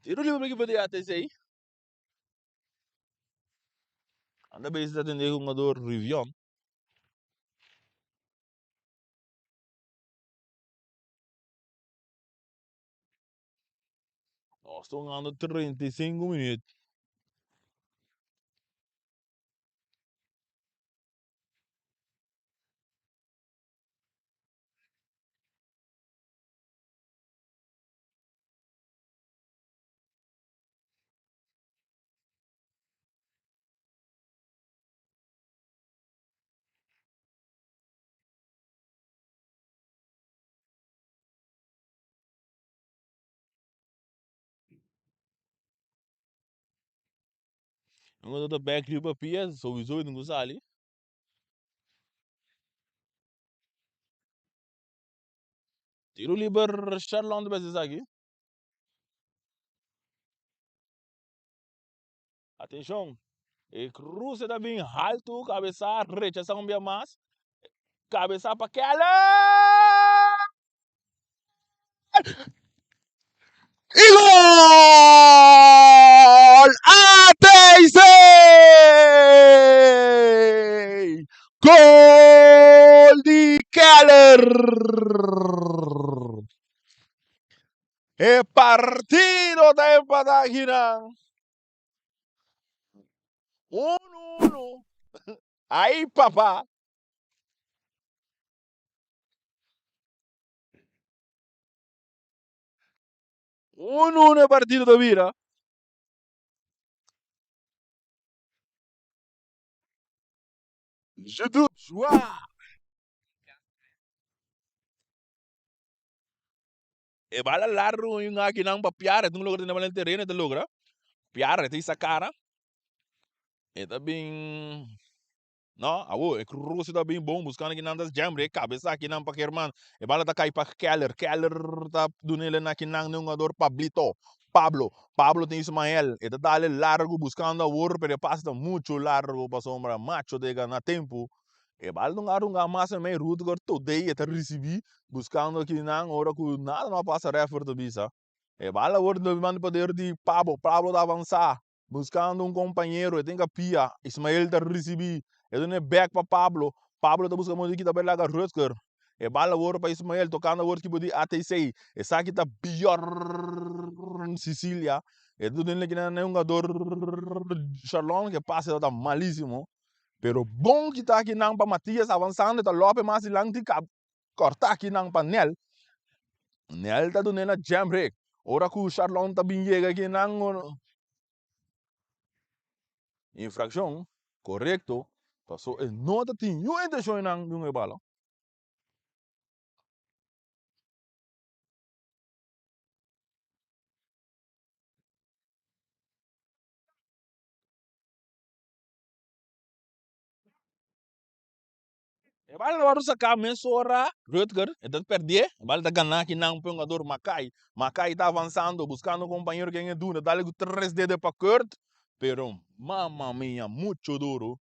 Speaker 1: Tiro libre equipo di ATC. Anda bezig ta atende hungador Rivion. Nos ta hungando 35 minuut. Un ta bek riba pia, sowieso e no sali. Tiro liber Sherlon ta bes esaki. Atenshon, e cruce ta bin haltu, cabeza rechasa un bia mas. Cabeza pa Keller! Y gol! ATC! Gol di Keller! E partido ta empatá akinan. 1-1. Ai papá! 1-1 e partido ta bira. Judu Zwa. E bala largo un akinan pa Piara, e tin logra tene bala den tereno, e ta logra. Piara e ta hisa kara, e ta bin, no, awo e cruce ta bin bon buscando kinan ta Jemre, e cabeza akinan pa German, e bala ta cay pa Keller, Keller ta dunele na kinan den hungador Pablito, Pablo, Pablo tin Ismael, e ta dale largo buscando awor, pero e pase ta mucho largo pasobra Macho ta yega na tempo. E bal dunga dunga mas en mei Rutger today e ta ricibi buscando akinan ora cu nada no a pasa refer ta bisa. E bal awor ta manda poder di Pablo, Pablo ta avansa buscando un compañero e tin capia Ismael ta ricibi e duna e bek pa Pablo, Pablo ta busca modo di kita bay laga Rutger. E bal awor pa Ismael tocando awor ekipo di ATC esaki ta Bjorn Sicilia e ta duna akinan na e hungador Sharlon ke pase tabata malisimo. Pero bon kita akinan pa Matias avansando ta lope mas dilanti ka korta akinan pa Nel. Nel ta dun'é na Jemrick. Ora ku Sharlon ta bin yega akinan infrakshon korekto paso e no ta tin niun intenshon einan di un e bala. E bala ta wòrdu saká mesora Rutger e ta pèrdè e bala ta ganá kinan pa e hungador Makai. Makai ta avansando buskando un kompañero ken e duna dale ku tres dede pa Kurt pero mama mia mucho duru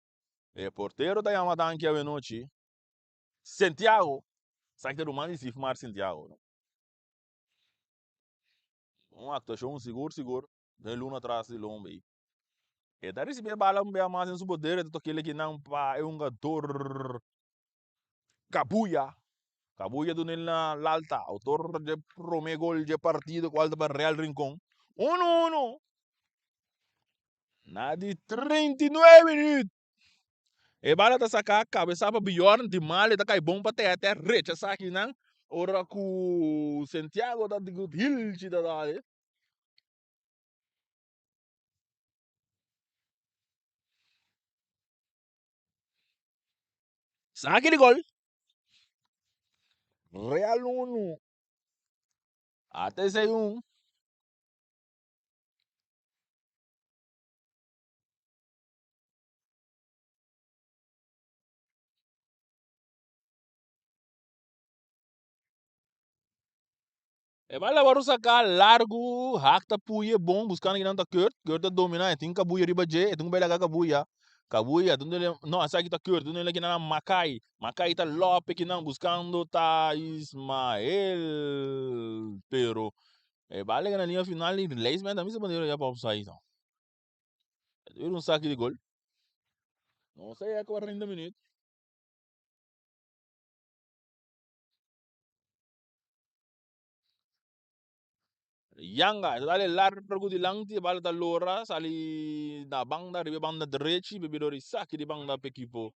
Speaker 1: e portero ta yama danki awenochi Santiago esaki ta ruman di Sifmar Santiago un aktuashon sigur sigur den luna tras di lomba ei. E ta ricibi e bala un bia mas den su poder, e ta toca el kinan pa e hungador Cabuya. Cabuya duna el na Lalta, autor dje prome gol dje partido cual ta pa Real Rincon. Uno uno. Na di 39 minuut. E bala ta saca cabeza pa Bjorn, di mal e ta cay bon pa tete, rechaza kinan. Ora cu Santiago ta di hilchi ta dale. Saki di gol. Real 1. ATC 1. E bala wòrdu saká largu, hak ta puye bon buskando kinan ta Kurt. Kurt ta dominá, e tin kabuya riba dje, e tin ku bai laga kabuya. Kabuya, dunde el, no esaki ta Kurt, dunde el kinan a Makai. Makai ta lòp e kinan buskando ta Ismael. Pero e bala yega na liña final i Leisman tambe sa bandera ya pa offside. E ta bira un saki di gol. Nos a yega 40 minüt. Yanga, e ta dal e largu dilanti, e bala ta lora, sali na banda, riba e banda drechi, bebidor di saki di banda pa ekipo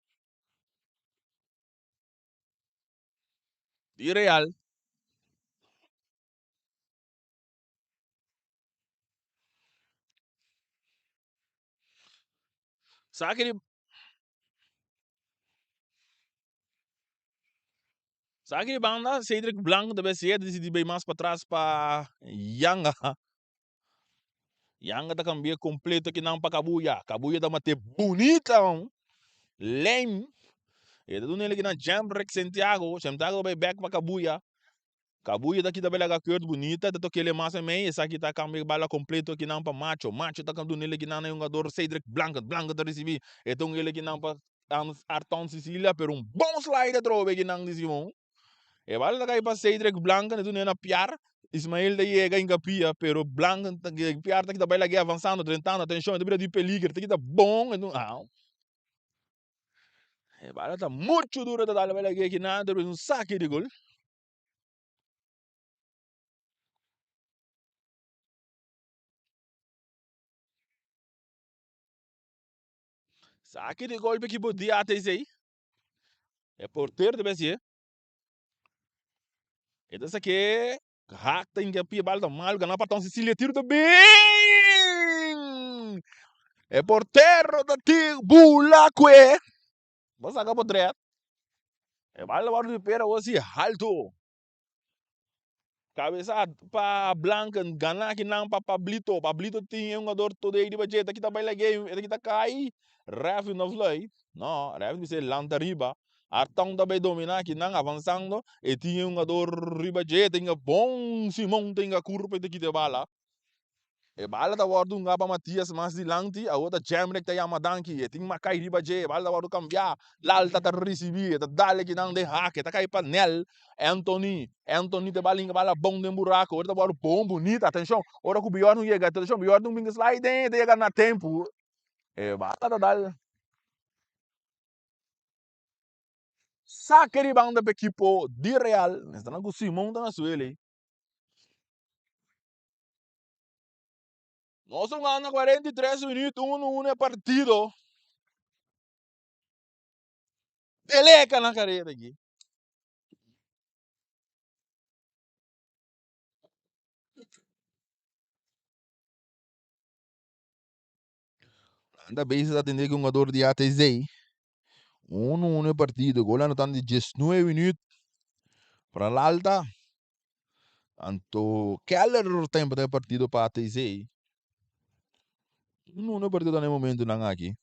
Speaker 1: di Real. Saki di Saki di banda, Cedric Blanco ta besi, a decidi bay mas patras pa Yanga. Yanga ta cambia completo kinan pa Kabuya. Kabuya ta mate bunita man. Lem. E ta duna el kinan Jemrick Santiago. Santiago ta bay back pa Kabuya. Kabuya ta kita belaga keurt bunita, ta toke el mas mei, esaki ta cambia bala completo kinan pa Macho. Macho ta duna el kinan na e hungador Cedric Blanco. Blanco ta ricibi. E ta un el kinan pa Arton Sicilia, pero un bon slide atrobe kinan di Simon. E bala ta kai pa Cedric Blanco, e duna na Piar. Ismael ta yega inca pia, pero Blanco ta Piar ta kita bai lag'e avansando, drentando, atencion, e ta bira di peliger, ta kita bon, e duna, ah. E bala ta mucho duro ta dal bai lag'e kinan, ta bira un saki di gol. Saki di golpe ki bo di ATC. E portero ta besi. E ta sake hak ta inga pia bal ta mal gana partón Sicilia tiro ta bin. E portero ta ti bula kue. Bo saka potret. E bal wòrdu di pera awor si haltu. Kabesa pa Blanken, gana akinan pa Pablito. Pablito tin e hungador todo ei riba dje. Ta kita bai lag'é, e ta kita kai. Rèfi no fluit. No, rèfi bisa e lanta riba. Arton ta bai dominá akinan, avansando. E tin e hungador riba dje. Tin e bon Simon tin e kurpa i ta kita e bala. E bala ta wòrdu hungá pa Matias mas dilanti, awor ta Jemrick ta yama danki, e tin Makai riba dje, e bala ta wòrdu kambiá, Lalta ta risibí, e ta dal ekinan den hak, e ta kai pa Nel, Anthony, Anthony ta bala hinka bala bon den buraku, ora ta wòrdu bon bunita, atenshon, ora ku Bjorn yega, atenshon, Bjorn bin slide den, e ta yega na tempu, e bala ta dal sake di banda pa ekipo di Real, mester nan ku Simon ta na suela ei. Nos a gana 43 minuut, 1-1 e partido. Deleka na carrera aquí. Anda bezig ta atende ku hungador di ATZ. 1-1 e partido. Gol anotando di 19 minuut. Para Lalta. Anto Keller ta empatá e partido pa ATC. 1-1 e partido ta na e momentunan aki.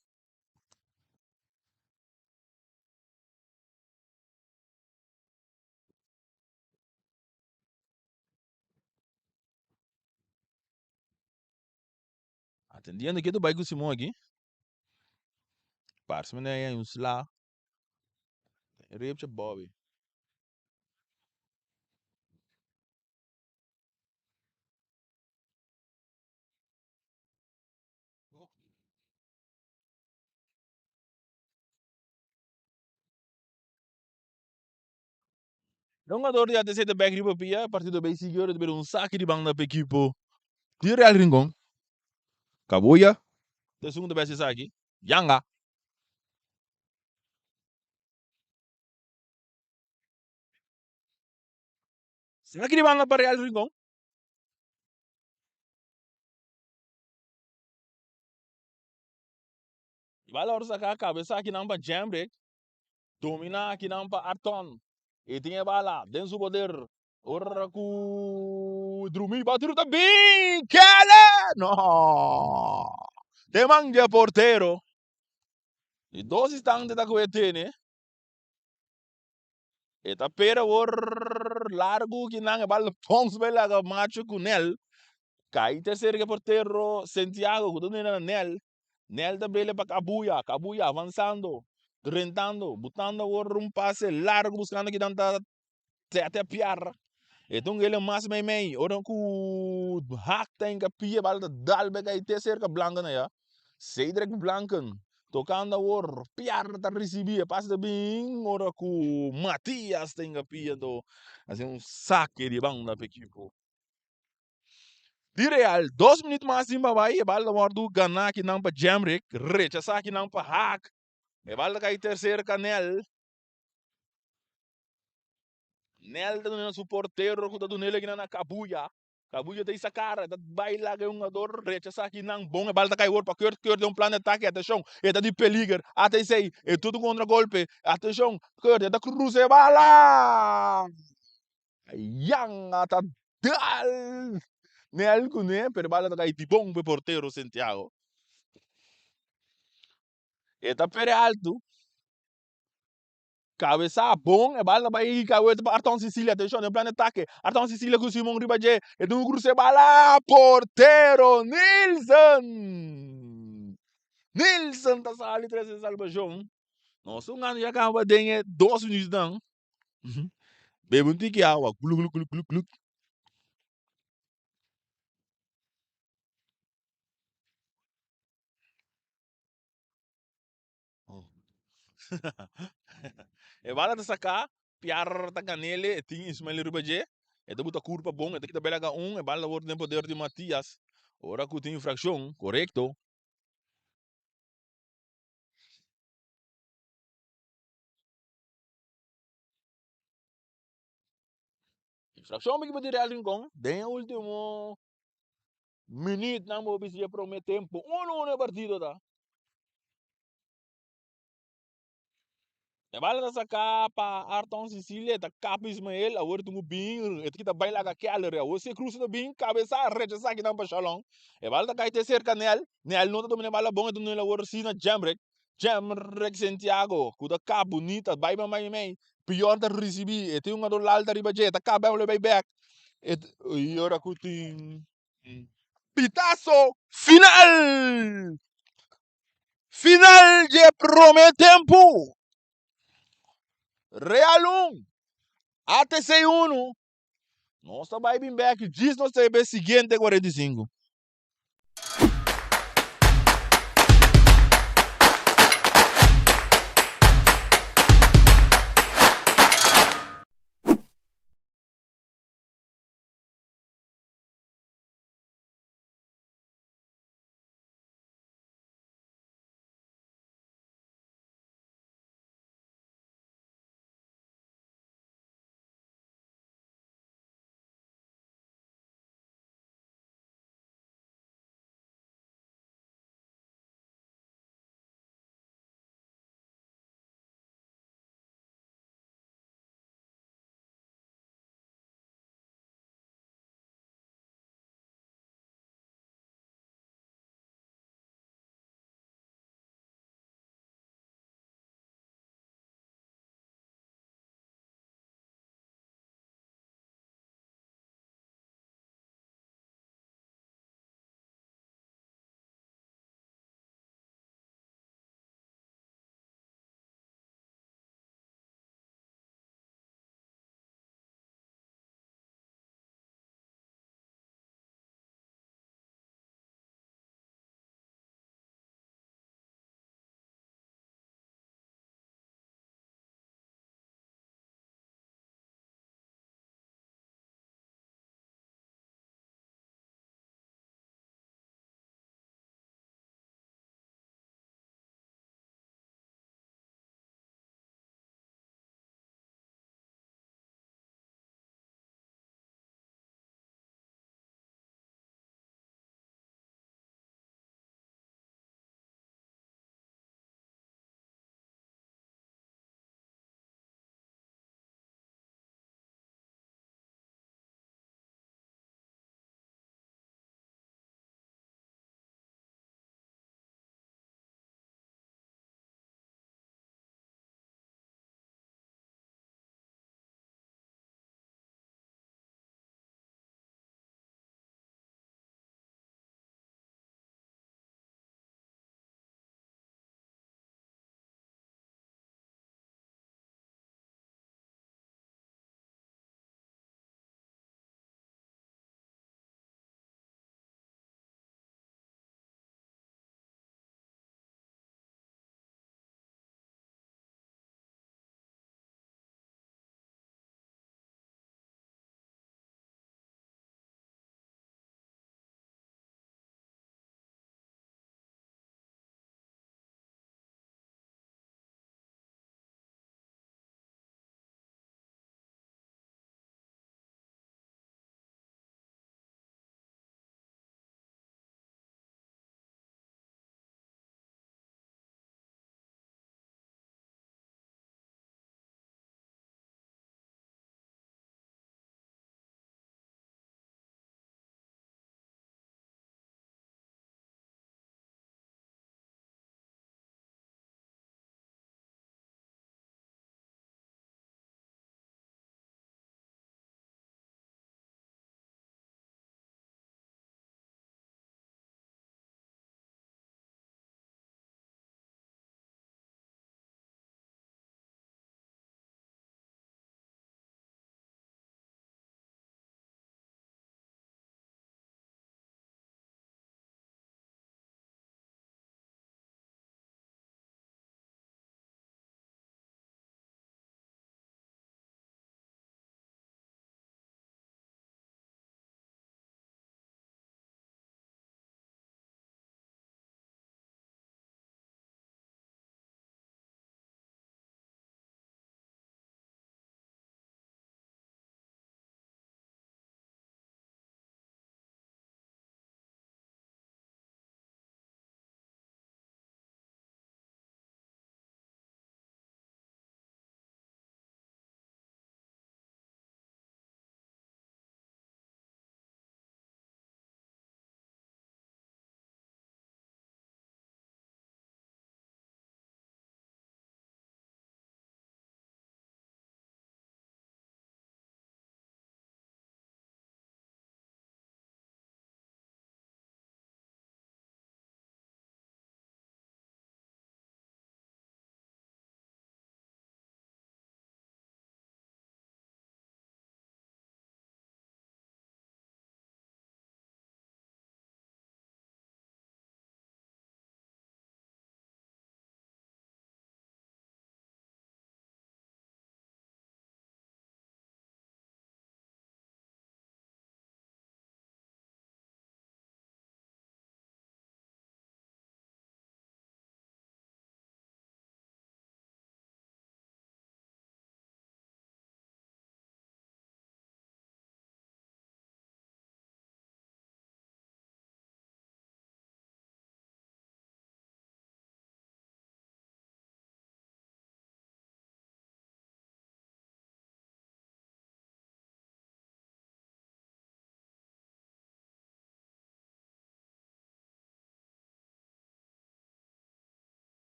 Speaker 1: Atendiendo ke ta bai ku Simon aki. Parse mi na un sla. Repcha Bobby. E hungador di ATC ta bek riba pia, e partido bay sigui ora ta bira un saki di banda pa ekipo di Real Rincon. Kabuya ta esun ku ta besi esaki, Yanga. Saki di banda pa Real Rincon. Bala ora saka kabesa akinan pa Jemrick. Domina akinan pa Arton. E tin e bala den su poder. Ora ku drumi ba tiro ta bin. Kele! No! Den man dje portero. Di dos instante ta ku e tene. E ta pera awor largu kinan e bal pons bai laga macho ku Nel. Kai te serka e portero Santiago ku ta duna na Nel. Nel ta bele pa Kabuya, Kabuya avansando, drentando, butando awor un pase largu buskando kinan ta Tete piar. E ta un gele mas mei mei. Ora ku hak ta hinka pia bal ta dal bek ai te serka Blanken aya. Cedric Blanken tokando awor. Piar ta risibi e pase ta bin ora ku Matias ta hinka pia anto hasi un sake di banda pa ekipo di Real. Dos minüt mas tin pa bai e bal ta wòrdu ganá akinan pa Jemrick. Rechasá akinan pa Hak. E bal ta kai terser kanel. Nel ta duna su portero ku ta dun'el akinan na Kabuya. Kabuya ta isa kara, ta bai laga e hungador rechasá akinan bon. E bal ta kai wor pa Kurt. Kurt den un plan di atake. Atenshon, e ta di peliger. Atesei, e tudu kontra golpe. Atenshon, Kurt, e ta krusa e bala! Yanga ta dal Nel kuné, pero e bala ta kai di bon pa e portero Santiago. E ta pere altu. Cabeza bon, e bala ta bai cabeza pa Arton Cecilia, atencion den plan di atake, Arton Cecilia cu Simon riba dje, e tin un cruce bala, portero Nilsson! Nilsson ta sali trece salbacion. Nos un gana ya caba den e dos minuutnan. Bebe un tiki awa, glu glu glu glu glu. E bala ta saká, Piar ta gan'el, e tin Ismael riba dje, e ta buta kurpa bon, e ta kita bela ka un, e bala ta wòrdu den poder di Matias. Ora ku tin infrakshon, korekto. Infrakshon pa ekipo di Real Rincon den e ultimo minütnan bo bisa dje promé tempu. Uno uno e partido ta. E bala ta saká pa Arton Cecilia, e ta kap Ismael, awor e tungu bin, e ta kita bai laga Keller, awor si e krusa ta bin, kabesa rechasá kinan pa Shalom. E bala ta kai te serka Nel, Nel no ta domina e bala bon, e ta dun'el awor si na Jemrick, Jemrick Santiago ku ta kap bunita, bai pa mei mei, Pior ta risibí, e tin un ador lalta riba dje, e ta kap bai bai bèk, e i ora ku tin pitaso final! Final dje prome tempu. Real 1, ATC 1. Nos ta bai bin bek djis nos ta e siguiente 45.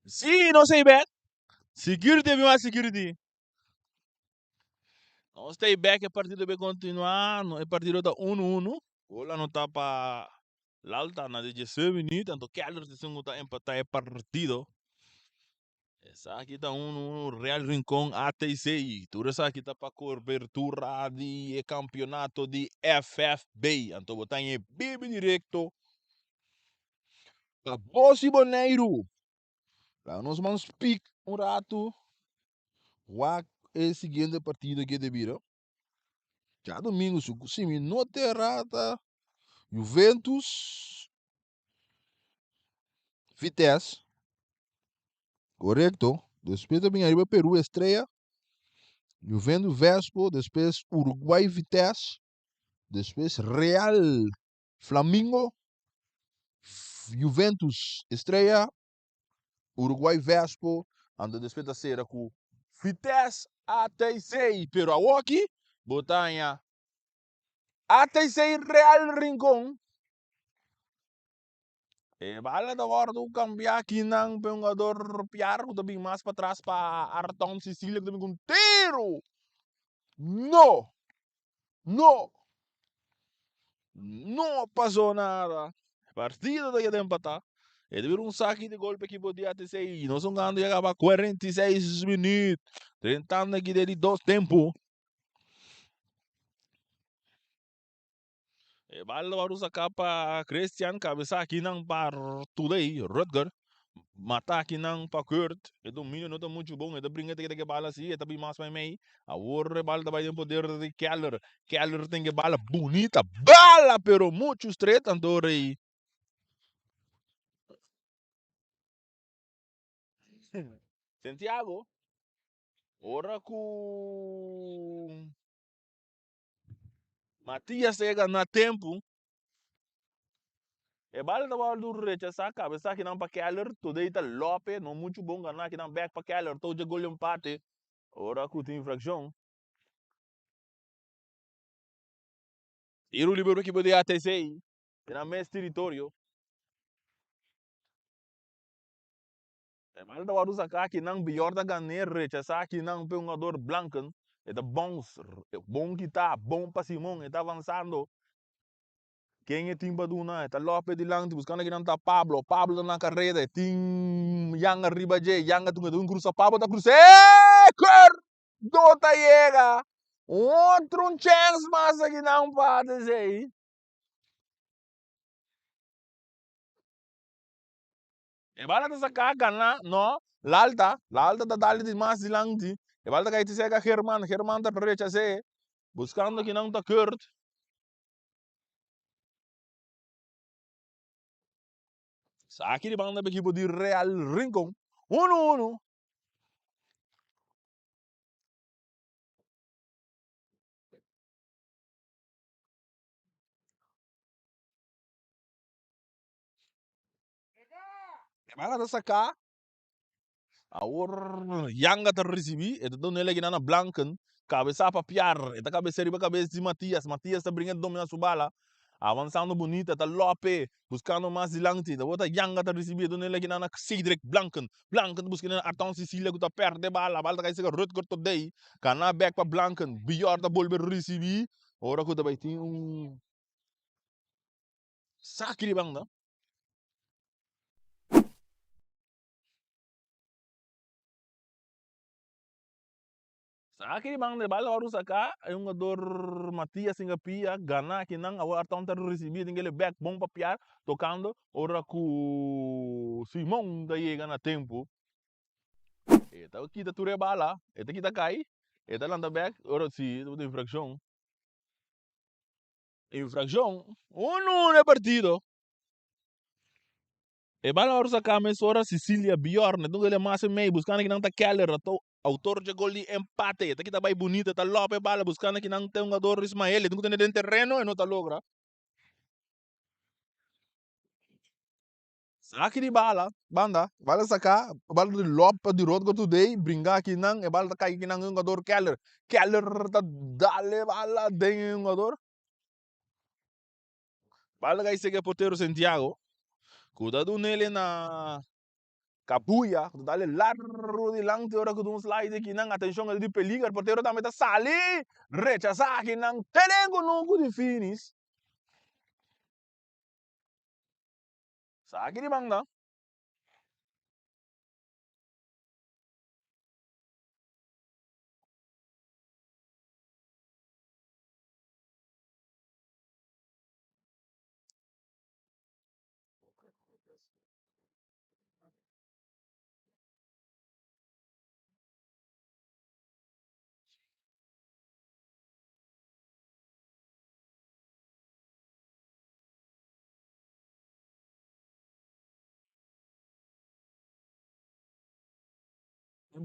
Speaker 1: Sí, nos ei bek. Security mi wak security. Nos ta ei bek e partido be continua. E partido ta 1-1. Gol anota pa Lalta na di 16 minuut. Anto Keller ta esun ku ta empata e partido. Esaki ta 1-1 Real Rincon ATC. Tur esaki ta pa cobertura di e campeonato di FFB. Anto bo ta e bibi directo pa Bos y Boneiru. Laga nos man speak un rato. Wak e siguiente partido ke te bira. Djadomingo su si mi no te erra ta Juventus Vitesse. Korekto. Despues ta bin ariba Peru Estrella. Juventus Vespo. Despues Uruguay Vitesse. Despues Real Flamingo. Juventus Estrella. Uruguay Vespo. Anto despues ta sera ku Vitesse ATC. Pero awoki bo ta haña ATC Real Rincon. E bala ta wòrdu kambiá kinan pa e hungador Piar ku ta bin mas patras pa Arton Cecilia ku ta bin ku un tiru. No! No! No pasó nada. Partido ta keda empatá. E ta bira un saki di gol pa ekipo di ATC. Nos hungando ya kaba 46 minüt. Drentando aki den di dos tempu. E bal wòrdu saká pa Christian, kabesá akinan pa Today, Rutger, mata akinan pa Kurt. E dominio no ta muchu bon, e ta bringa teke teke bal asi, e ta bin mas meimei. Awor e bal ta bai den poder di Keller. Keller tin e bala bunita, bala pero muchu stret, anto rei. Santiago, ora ku Matias ta yega na tempu. E bala ta wòrdu rechasá, kabesá kinan pa Keller, Today ta Lope, no muchu bon ganá kinan bèk pa Keller, tou dje gol di empate. Ora ku tin infrakshon. Tiru liber pa ekipo di ATC den nan mes teritorio. E bala ta wòrdu saká kinan Bior ta gan'é rechasá kinan p'e hungador Blanken. E ta bounce, bon kitá, bon pa Simon, e ta avansando. Ken e tin pa duna? E ta Lope dilanti buskando kinan ta Pablo. Pablo ta na kareda, e tin Yanga riba dje, Yanga ta un krusa, Pablo ta krus'é! Kurdo ta yega! Otro un chèns mas akinan pa ATC. E bala ta saká ganá, no, Lalta, Lalta ta dal di mas dilanti, e bala ta kai serka German, German ta rechas'é, buskando kinan ta Kurt. Saki di banda pa ekipo di Real Rincon, unu unu. E bala ta saká. Awor Yanga ta risibí. E ta duna el aki na Blanken. Kabesá pa Piar. E ta kabesá riba kabes di Matias. Matias ta bringa domina su bala. Avansando bunita. Ta Lope. Buskando mas dilanti. Ta bota Yanga ta risibí. E duna el aki na Cedric Blanken. Blanken ta buska na Arton Cecilia ku ta pèrdè bala. Bala ta kai serka Rutger Todey. Kana bèk pa Blanken. Bior ta bolbe risibí. Ora ku ta bai tin un saki di banda. Saki di banda e bala wòrdu saká, e hungador Matias tin kapia gana akinan, awor Arton ta risibí tin kele bèk bon pa piar tokando ora ku Simon ta yega na tempu. E ta kita tur e bala, e ta kita kai, e ta lanta bèk ora si tabata infrakshon. Infrakshon, unu e partido. E bala ora saca mesora Cecilia Bjorn e dunga el mas e mei buscando kinan ta Keller ato autor dje gol di empate ta kita bay bunita ta lopa e bala buscando kinan ta e hungador Ismael e dunga tene den terreno e no ta logra Saki di bala banda bala saca bala di lopa di Rotger Today bringa kinan e bala ta cay kinan e hungador Keller Keller ta dal e bala den e hungador. Bala kai sega portero Santiago ku ta dunele na Kabuya ku ta dal e largu dilanti ora ku ta un slide akinan. Atenshon e di peliger, portero tambe ta sali rechasá akinan te den kunuku di finis. Saki di banda.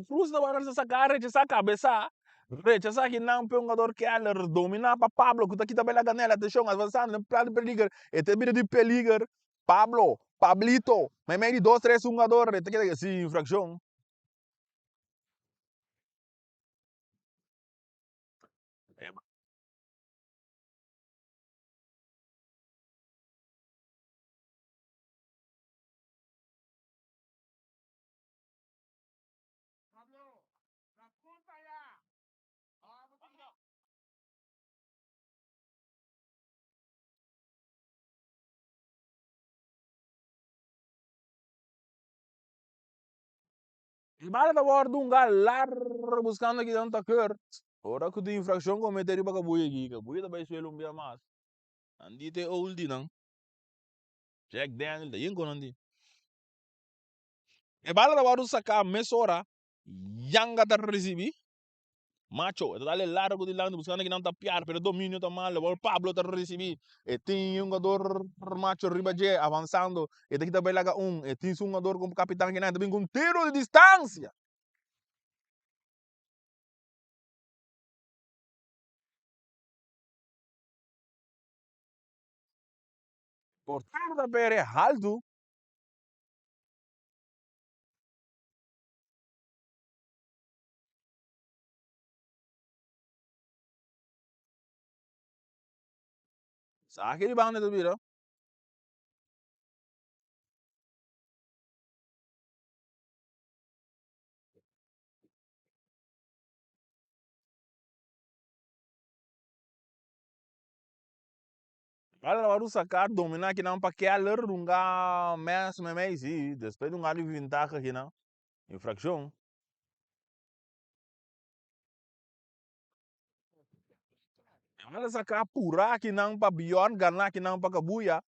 Speaker 1: Cruz tabata sa saca rechasa cabeza rechasa kinan pe hungador Keller domina pa Pablo cu ta kita bela ganel atencion avanzando den plan di peliger e ta bira di peliger Pablo Pablito meimei di dos tres hungador e ta keda si infraccion. E bala ta wòrdu un gal largu buskando kidan ta keur. Ora ku tin infrakshon komete riba kabuya aki, kabuya ta bai suelo un bia mas. Nan di ta e oldienan. Jack Daniel ta yen ku nan di. E bala ta wòrdu saká mesora, Yanga ta risibí. Macho, e ta dal e largu dilanti buskando kinan ta piar, pero e dominio ta malo. Awor Pablo ta risibí. E tin un hungador Macho riba dje, avansando. E ta kita bai laga un. E tin su hungador komo kapitan kinan. E ta bin ku un tiro di distansia. Portero ta pere haltu. Sa ki di banda ta bira. Bala ta wòrdu saká dominá kinan pa Keller dunga mes meimei si despues dunga di ventaha kinan infrakshon. Bala saká purá kinan pa Bjorn ganá kinan pa Kabuya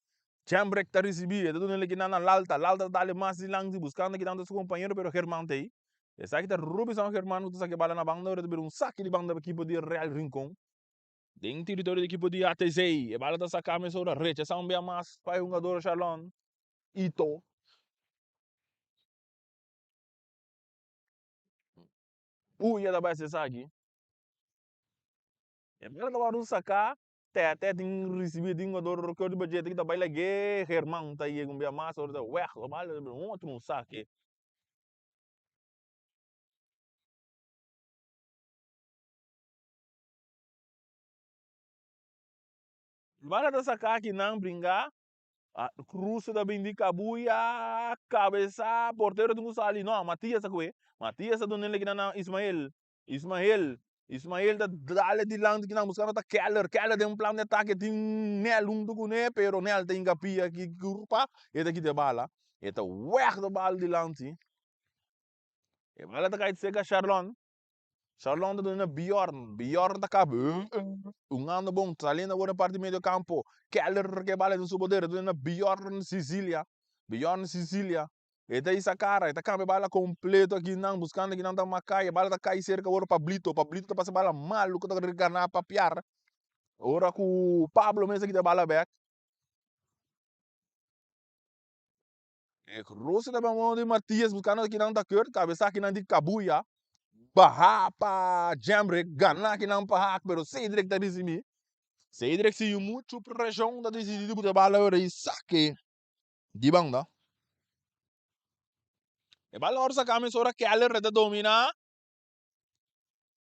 Speaker 1: Jembrek ta risibí e ta duna kinan na Lalta Lalta ta dale mas dilanti buskando kinan ta su kompañero pero German ta ei esaki ta Robinson German ku ta saka e bala na banda ora ta bira un saki di banda pa ekipo di Real Rincon. Den teritorio di ekipo di ATC, e bala ta saká mesora rechasá un bia mas pa e hungador Sharlon Ito. Puya ta bai hasi esaki. E bala ta wòrdu saká, Tètè tin risibí di hungador Curdy Bajete ki ta bai lag'é, German ta yega un bia mas, ora ta wèg, e bala ta bira un otro un sake. Bala ta saka kinan bringa, Cruz ta bin di kabuya, kabesa, portero tin ku sali, no, Matias a kue, Matias ta dun'e kinan na Ismael, Ismael, Ismael ta dale dilanti kinan buskando ta Keller, Keller den un plan di atake tin Nel huntu kuné, pero Nel ta hinka pia ki kurpa, e ta kita e bala, e ta wèg de bal dilanti, e bala ta kai serka Sharlon. Sharlon ta duna na Bjorn, Bjorn ta kaba un anda bon saliendo awor den parti medio campo, Keller ke bala den su poder ta duna na Bjorn Sicilia, Bjorn Sicilia e ta hisa cara e ta cambia bala completo akinan buscando akinan ta Makai e bala ta cay cerca awor Pablito, Pablito ta pasa bala malo cu ta gana pa piar ora cu Pablo mes a kita bala bek. E rosa ta mano di Matias buscando kinan ta Kurt, cabeza kinan di Kabuya, baha pa Jemrick, gana kinan pa Haak, pero Cedric ta ricibi. Cedric sin mucho presion ta decidi di buta bala ora y sake di banda. E bala ora saca mesora Keller ta domina.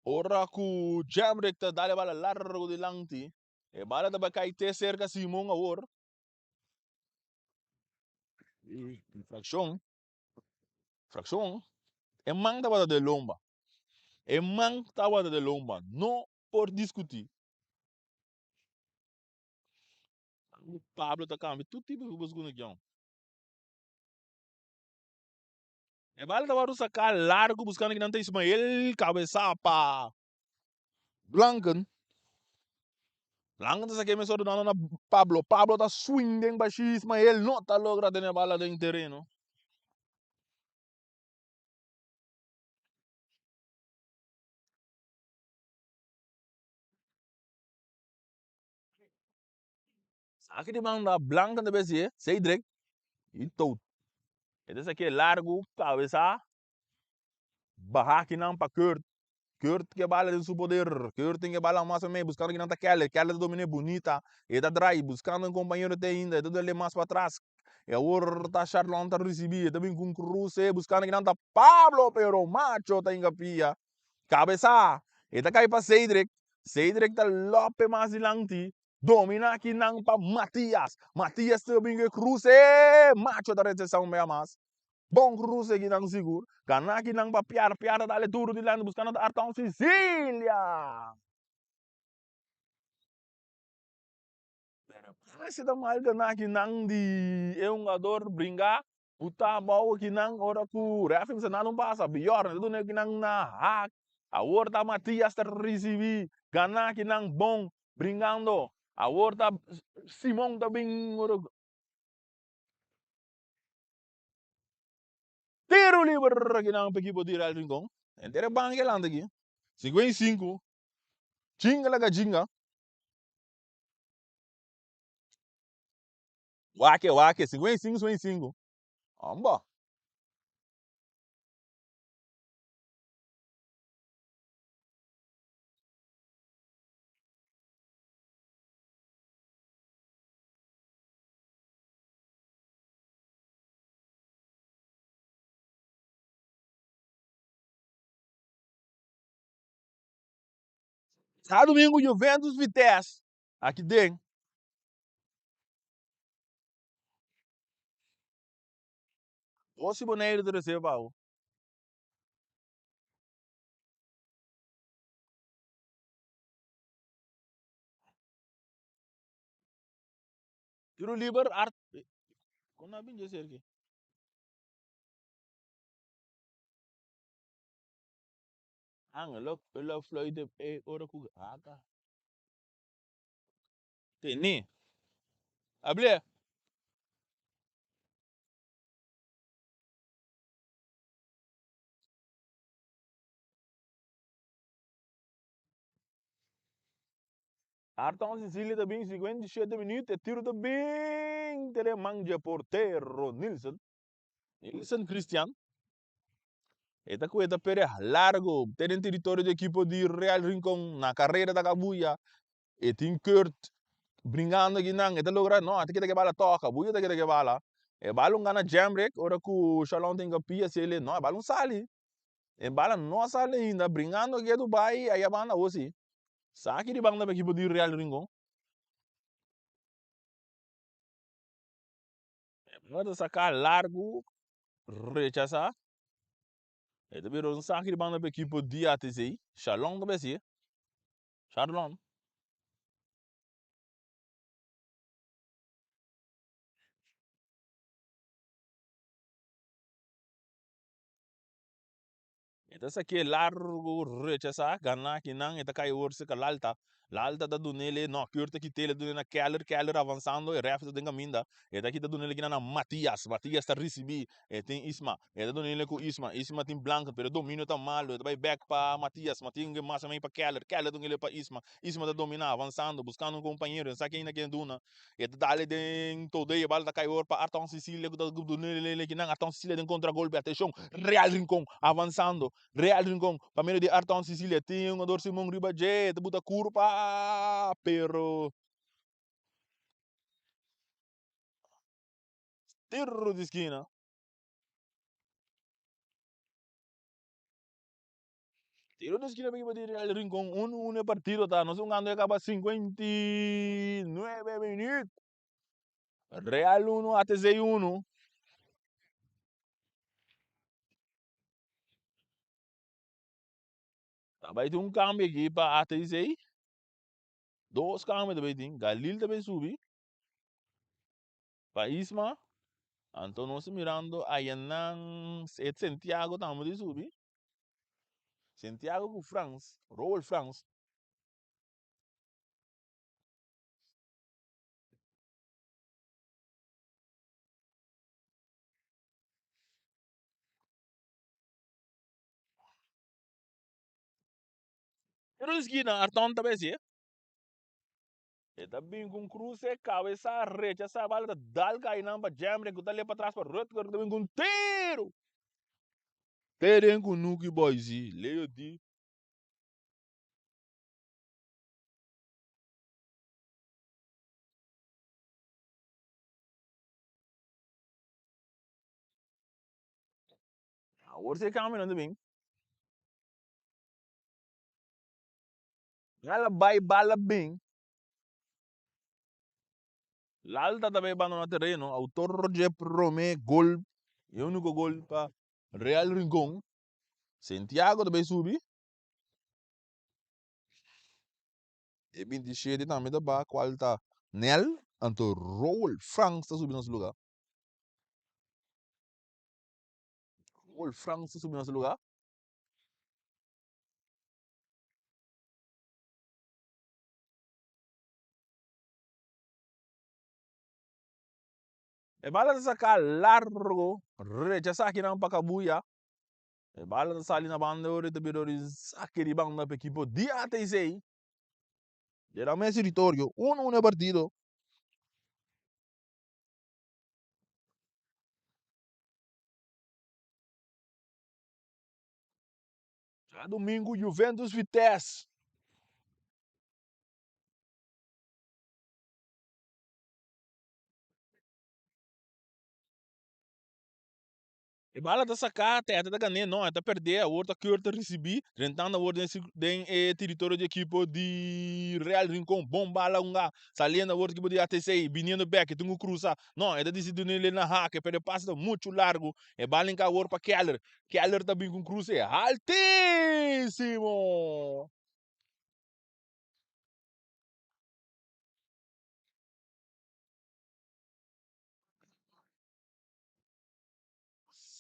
Speaker 1: Ora cu Jemrick ta dal e bala largo dilanti. E bala ta bai cay te cerca Simon awor. Infraccion. Frakshon, e man tabata den lomba. E man tabata den lomba. No por diskutí. Pablo ta kambia tur tipo di bos kunukion. E bala ta wòrdu saká largu buskando kinan ta Ismael kabesá pa Blanken. Blanken ta sak'é mesora dunando na Pablo. Pablo ta swing den bashí Ismael no ta logra tene bala den tereno. Saki di banda Blanken ta besi Cedric i Tout. E ta sak'é largu kabesá Baha kinan pa Kurt. Kurt ke bala den su poder. Kurt tin ke bala mas mei buskando kinan ta Keller. Keller ta dominé bunita. E ta drai buskando un kompañero te ainda. E ta dale mas patras. E awor ta Sharlon ta risibí. E ta bin ku un kruse buskando kinan ta Pablo pero Macho ta hinka pia. Kabesá. E ta kai pa Cedric. Cedric ta lope mas dilanti. Dominá kinan pa Matias. Matias ta bin ku e kruse. Macho ta rechasá un bia mas. Bon kruse kinan sigur. Gana kinan pa Piar. Piar ta dale duru dilanti buskando ta Arton Sicilia. Pero pase ta mal gana kinan di e hungador bringa buta abou kinan ora ku ref bisa nada no pasa. Bjorn ta duna kinan na hak. Awor ta Matias ta risibi. Gana kinan bon bringando. Awor ta Simon ta bin ora. Tiro liber akinan pa ekipo di Real Rincon. Henter e banki alanta aki. 55. Chinga laga chinga. Wake wake 55 55. Amba. Djadumingu Juventus Vitesse aki den. Osi Boneiru ta recibe pa bo. Tiro liber art kon a bin dje serki? Ang lo lo fluit e ora ku haka. Tene. Able. Arton Cecilia ta bin 57 minuut, e tiro ta bin tere man dje portero Nilsen. Nilsen Christian. E ta kueta pere largo te den teritorio di ekipo di Real Rincon na karera ta kabuya. E tin Kurt bringando akinan, e ta logra, no, a ta keda ke bala tòg, kabuya ta keda ke bala. E bala un gana Jemrick ora ku Shalom tin kapia sele, no, e bala un sali. E bala no a sali ainda, bringando ketu bai aya banda awor si. Saki di banda pa ekipo di Real Rincon. E bala ta saka largu, rechasa. E ta bira un saki di banda pa ekipo di ATC. Shalom ta besi. Sharlon. E ta saké largu rechasá, ganá kinan, e ta kai awor serka Lalta. Lalta ta dunele, no, Keur ta kit'el, e ta dun'e na Keller, Keller avansando, e rèf ta den kaminda, e ta kita dunele kinan na Matias, Matias ta risibí, e tin Isma, e ta dunele ku Isma, Isma tin Blanken, pero e dominio ta malu, e ta bai bèk pa Matias, Matias ke mas amei pa Keller, Keller ta dunele pa Isma, Isma ta dominá, avansando, buskando un kompañero, e sa ken na ken duna, E ta dale den Todé, e bala ta kai awor pa Arton Cecilia ku ta dunele kinan. Arton Cecilia den kontragolpe, atenshon, Real Rincon avansando, Real Rincon pa medio di Arton Cecilia, tin un hungador Simon riba dje, e ta buta kurpa, pero tiro di skina. Tiro di skina pa di Real Rincon, uno uno e partido ta, nos hungando ya kaba 59 minuut. Real uno, ATC uno. Ta bai tin un cambio aki pa ATC. Dos cambio ta bai tin. Galil ta bai subi pa Isma. Anto nos ta mirando ayanan e Santiago tambe ta subi. Santiago cu Frans, Roel Frans. Pero esquina Arton ta besi. E ta bin ku un kruse, kabesa, rechasá bala ta dal kai nan pa Jemre ku ta lep patras pa Rutger ku ta bin ku un tiru. Te den ku Nuki Boys i Leo di. Awor si e kambio nan ta bin. Bala bai, bala bin. Lalta ta bay bandona tereno. Autor dje prome gol e unico gol pa Real Rincon. Santiago ta bay subi. E 27 tambe ta ba cual ta Nel. Anto Roel Frans ta subi na su lugar. Roel Frans ta subi na su lugar. E bala ta saká largo, rechasá kinan pa Kabuya. E bala ta sali na banda ora i ta bira ora i saki di banda pa ekipo di ATC. Den nan mes teritorio, 1-1 e partido. Djadumingu Juventus Vitesse. E bala ta saká, Tete ta gané, no, e ta perdé, awor ta Kurt ta risibí, drentando awor den den e teritorio di ekipo di Real Rincon, bon bala hunga, saliendo awor di ekipo di ATC, biniendo bek, e tin ku krusa, no, e ta disidí dun'é na hake, pero e pase ta muchu largu, e bala hinka awor pa Keller, Keller ta bin ku un kruse altísimo!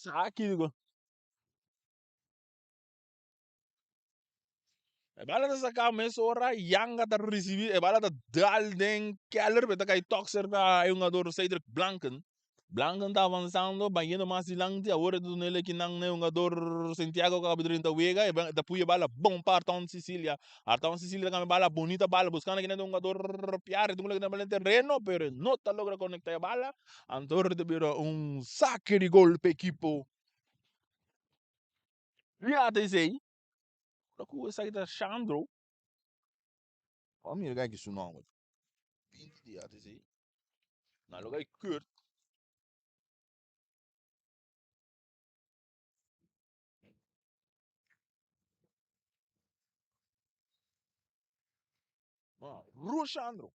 Speaker 1: Saki di gol. E bala ta saca mesora, Yanga ta ricibi, e bala ta dal den Keller, pero ta cay tok cerca e hungador Cedric Blanken. Blanken ta avanzando, bayendo mas dilanti, awor e ta duna el ekinan na e hungador Santiago cu a caba di drenta wega, e ta puya e bala bon pa Arton Cecilia. Arton Cecilia ta cambia bala, bonita bala, buscando ekinan e hungador Piar, e ta coloca e bala den terreno, pero e no ta logra conecta e bala, anto ta bira un saque di gol pa ekipo di ATC. Ora ku esaki ta Shandro, Ora mira kaki su nomber. 20 di ATC. Na loga di Kurt. Ma Rushandro.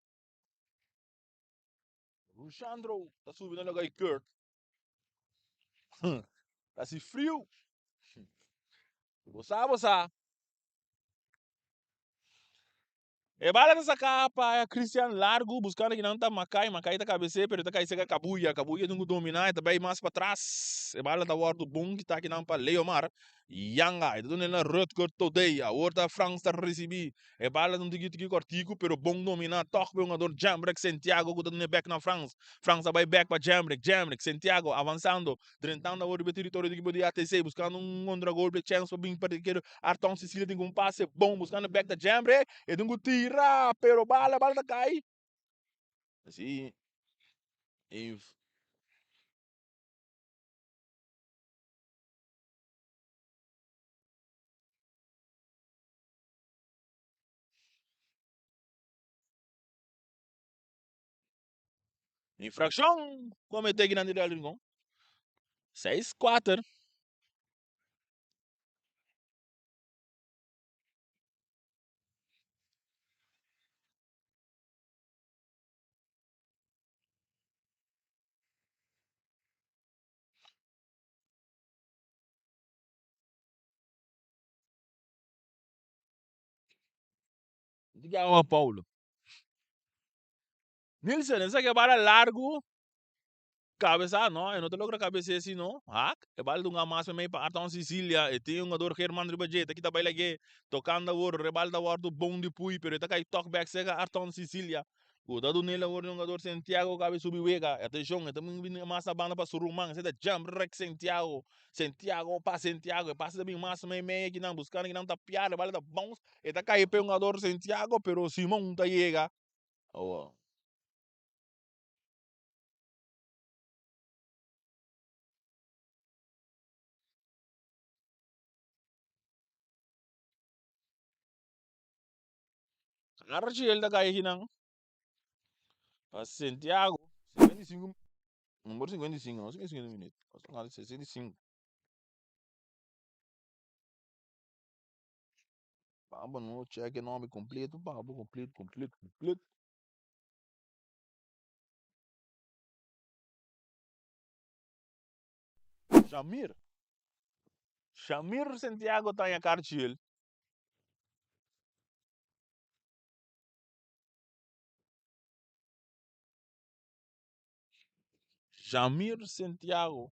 Speaker 1: Rushandro ta subi na loga di Kurt. Ta si friu. Bo sa, bo sa. E bala ta saca pa Christian largo buscando kinan ta Makai, Makai ta cabece pero ta cay cerca Kabuya, Kabuya tin cu domina e ta bay mas patras, e bala ta wordo bon kita kinan pa Leomar, Yanga e ta duna na Rutger Todey, awor ta Frans ta ricibi, e bala ta un tiki tiki cortico pero bon domina toch pa e hungador Jamrick Santiago cu ta duna bek na Frans, Frans ta bay bek pa Jamrick, Jamrick Santiago avansando Drentando awor riba e teritorio di ekipo di ATC buscando un contragolpe chens pa bin parti kero Arton Cecilia tin cu un pase bon buscando bek ta Jembre e tin cu tira pero bala bala ta cay asi inf. Infraccion comete kinan di Real Rincon. 6-4. Di Juan Paulo. Nilsen, esaki e bala largu. Cabeza, no, e no ta logra cabecea si no. Hak, e bala dunga mas mei pa Arton Sicilia. E tin hungador German riba dje, ta kita bai lag'é. Tocando awor, e bala ta wordo bon di pui, pero e ta cay tok bek cerca Arton Sicilia. Cu ta dun'el awor di hungador Santiago cabe subi wega. Atencion, e ta bin bini mas na banda pa su ruman. Esey ta Jamrek Santiago. Santiago pa Santiago. E pase ta bin mas mei mei akinan, buscando kinan ta piar. E bala ta bounce. E ta cay p'e hungador Santiago, pero Simon ta yega. Awor. Archiel ta kai akinan pa Santiago 55 number 55 no 55 minuut 65 Baba no check e nombre completo baba completo completo completo. Shamir. Shamir Santiago ta haña karchiel. Shamir Santiago.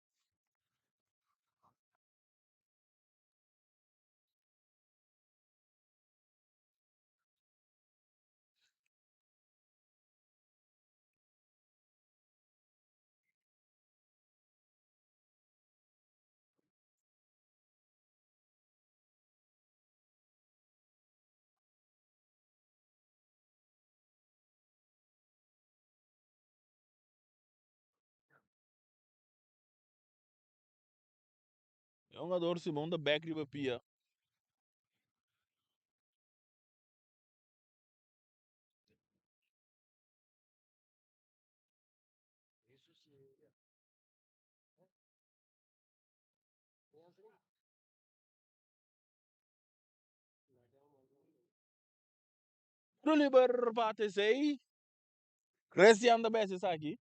Speaker 1: E hungador Simon ta bek riba pia. Tiro liber pa ATC. Christian ta bes esaki.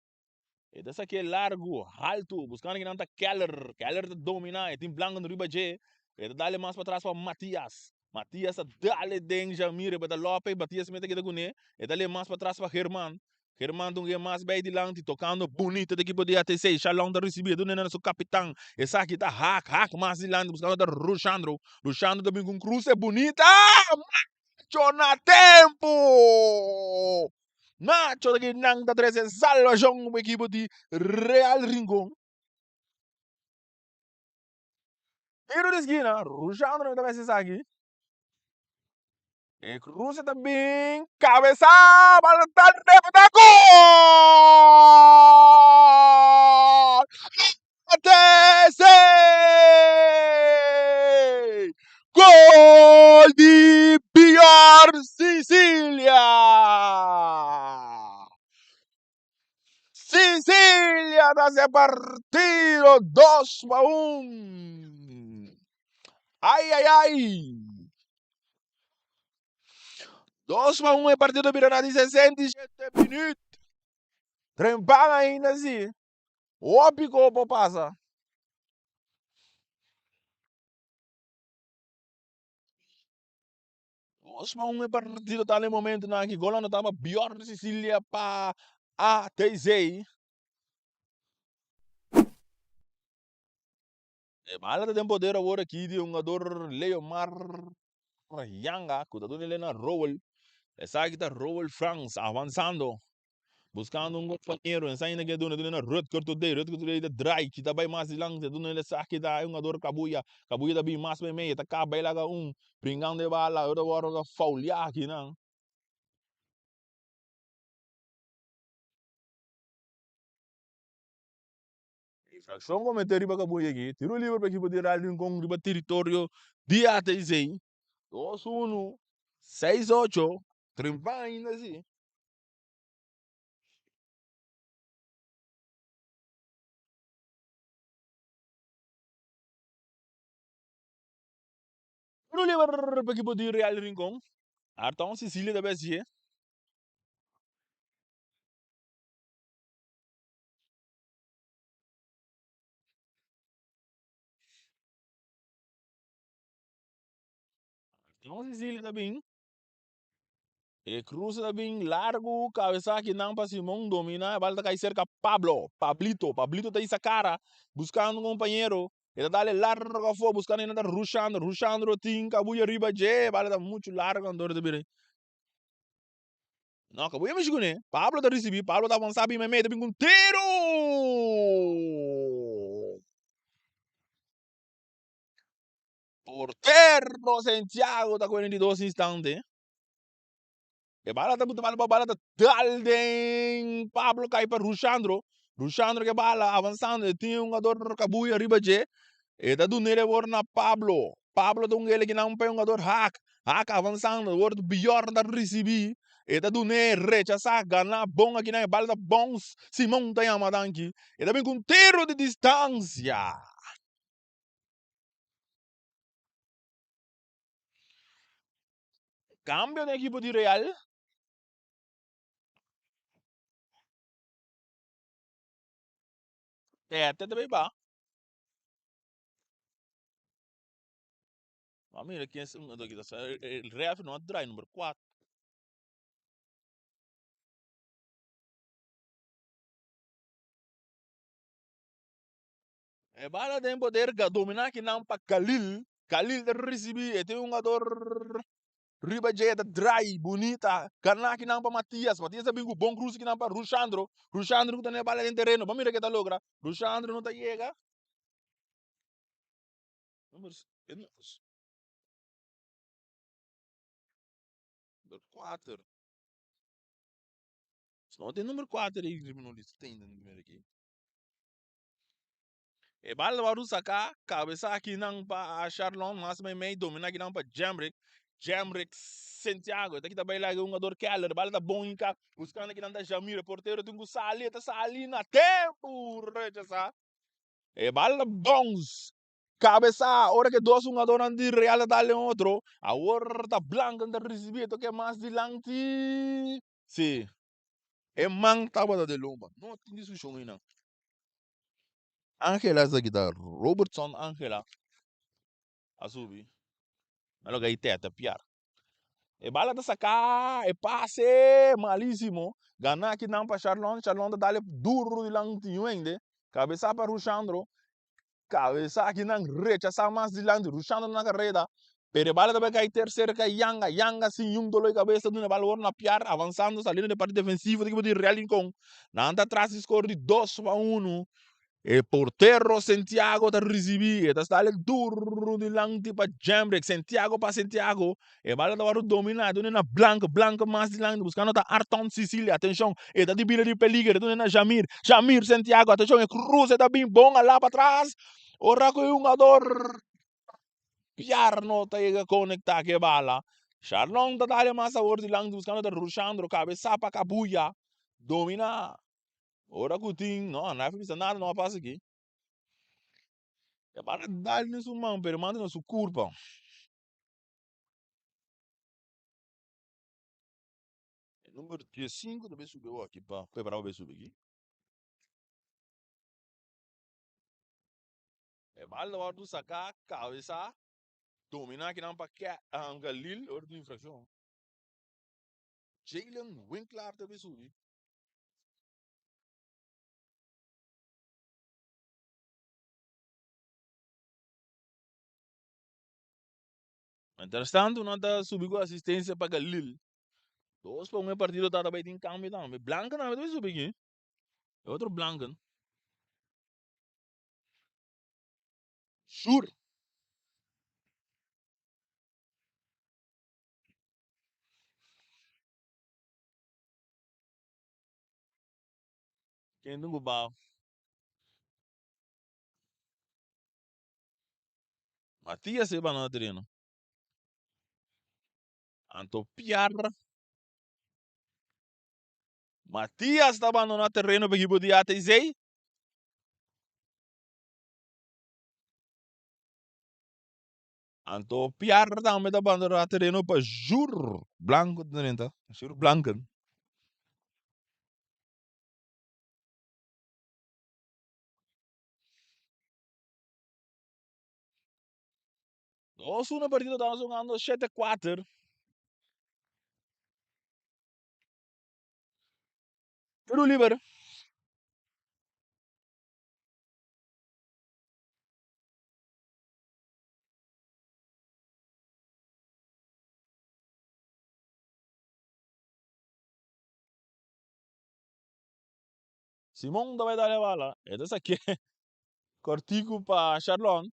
Speaker 1: E ta saké largu, haltu, buskando kinan ta Keller. Keller ta dominá, e tin blanco riba dje. E ta dale mas patras pa Matias. Matias ta dale den Jamir, e ta lope, Matias mete keda kuné. E ta le mas patras pa German. German ta un gen mas bij dilanti, tokando bunito e ekipo di ATC. Shalom ta risibí, e duna na su kapitan. Esaki ta hak, hak mas dilanti, buskando ta Rushandro. Rushandro ta bin ku un kruse bunita! Macho na tempu! Nacho ta kinan ta trese salvashon pa ekipo di Real Rincon. Tiro di eskina, Rushandro ta mester esaki. E cruce ta bin cabeza, bala ta rebota, gol! ATC! Gol di Bior Sicilia! Sicilia ta haci e partido 2-1. Ai, ai, ai! 2-1 e partido bira na di 67 minuut. Trempan ainda si. Hopi ko por pasa. 2-1 e partido ta na e momentonan aki. Gol anotá pa Bjorn Sicilia pa ATC. E bala ta den poder awor aki di hungador Leomar Yanga ku ta duna el na Rowel. Esaki ta Rowel Frans avansando buscando un compañero. Esaki na ke duna duna na Rutger Today. Rutger Today ta draai kita bai mas dilanti. Ta duna el esaki ta e hungador Kabuya. Kabuya ta bin mas meimei. E ta kaba e laga un bringando e bala. Ora wòrdu ta fouliá akinan. Infraccion comete riba Kabuya aki. Tiro liber pa ekipo di Real Rincon riba teritorio di ATC. 2-1, 6-8, trimpa ainda si. Tiro liber pa ekipo di Real Rincon. Arton Cecilia ta besi. Arton Cecilia ta bin. E cruce ta bin largu, cabeza akinan pa Simon domina, e bal ta cay cerca Pablo, Pablito, Pablito ta hisa cara, buscando un compañero, e ta dale largo afo, buscando einan ta Rushandro, Rushandro tin cabuya riba dje, e bal ta mucho largo anto ta bira. No, cabuya mishi cune, Pablo ta ricibi, Pablo ta avansa bin meimei, ta bin cu un tiro! Portero Santiago ta cuenta di dos instante. E bala ta buta bala pa bala ta dal den Pablo kai pa Rushandro. Rushandro ke bala avansando e tin un jugador kabuya riba dje. E ta dun'é e wor na Pablo. Pablo ta un gele kinan pa e jugador Haak. Haak avansando wor Bjorn ta risibi. E ta dun'é rechasá gana bon akinan e bala ta bounce. Simon ta yama danki. E ta bin ku un tiro di distansia. Cambio den equipo di Real. Tete ta bay ba. Ma mira quién es un el ref no a draai number 4. E bala den poder domina kinan pa Khalil. Khalil ta ricibi, e tin un hungador riba dje, ta draai bunita. Gana kinan pa Matias. Matias ta bin cu bon cruce kinan pa Rushandro. Rushandro cu tene e bala den tereno. Bo mira ke ta logra. Rushandro no ta yega. Number 4. No tin number 4 ei riba no lista. Tin number aki. E bal wòrdu saká, kabesá akinan pa Sharlon, mas meimei dominá akinan pa Jemrick. Jemrick Santiago, e ta kita bai laga e hungador Keller, e bal ta bon hinká, buskando akinan ta Jamir, e portero tin ku sali, e ta sali na tempu, rechasá. E bal ta bounce, kabesá, ora ku e dos hungadornan di Real ta dal den otro, awor ta Blanco ta risibí, e toke mas dilanti. Sí. E man tabata de lomba. No tin diskushon einan. Angela esaki ta Robertson Angela a subi na loke ei tete piar. E bala ta saka e pase malisimo gana kinan pa Sharlon. Sharlon ta dale duro dilanti Yuende. Kabesa pa Rushandro. Cabeza akinan rechasa mas dilanti, rushando na careda, pero e bala ta bai cay ter cerca Yanga, Yanga sin yun dolo di cabeza duna e bala wor na piar, avansando saliendo den parti defensivo di ekipo di Real Rincon. Nan ta tras di score di 2-1. E portero Santiago ta ricibi, e ta sali duro dilanti pa Jemrick, Santiago pa Santiago, E bala ta wòrdu dominá, e duna na Blanco, Blanco mas dilanti buskando ta Arton Sicilia, atenshon, e ta di bira di peliger, e duna na Jamir, Jamir Santiago, atenshon, e krus, e ta bin bon alá patras, ora ku e hungador Piar no ta yega konektá ku e bala, Sharlon ta dal e mas awor dilanti buskando ta Rushandro, kabesá pa Kabuya, dominá, ora ku tin, no, no a bisa nada no a pasa aki, e bala dal den su man pero e manda na su kurpa. E number 15 ta bay subi awor aki pa prepara pa bay subi aki. E bal ta wòrdu saká kabesa dominá kinan pa Galil ora tin infrakshon. Jalen Winklaar ta bay subi. Mientras tanto nan ta subi ku asistencia pa Galil. Dos pa un e partido ta bai tin cambio tambe. Blanken tambe ta bai subi aki. E otro Blanken. Shur. Ken tin ku bao? Matias e banda na tereno. Anto Piar. Matias ta bandona tereno pa ekipo di ATC. Anto Piar tambe ta bandona tereno pa Jur Blanco ta drenta. Jur Blanken. 2-1 partido ta jugando 7-4. Tiro liber. Simon ta bai dal e bala. E ta saké kòrtiku pa Sharlon.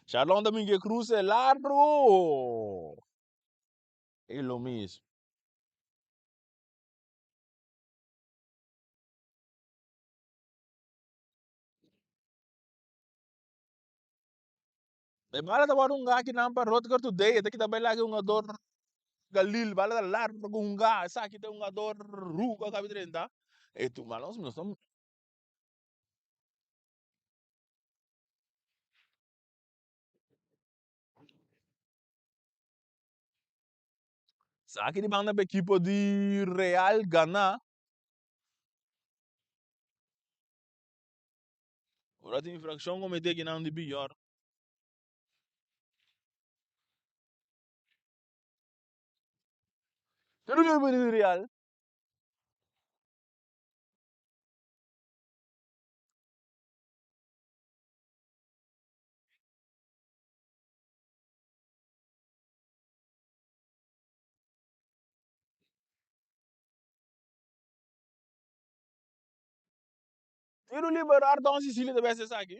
Speaker 1: Sharlon ta bin ku e kruse largu. E lo mis. E bala ta wòrdu hungá akinan pa Rutger Today. E ta kita bai laga e hungador Galil. Bala ta largu hungá. Esaki ta e hungador Rugo a kabi drenta. E tu bala nos ta. Esaki di banda pa ekipo di Real gana. Ora tin infraccion comete akinan di Biyor. Tiro libre di Real. Tiro liber Ardon Sicilia ta bes esaki.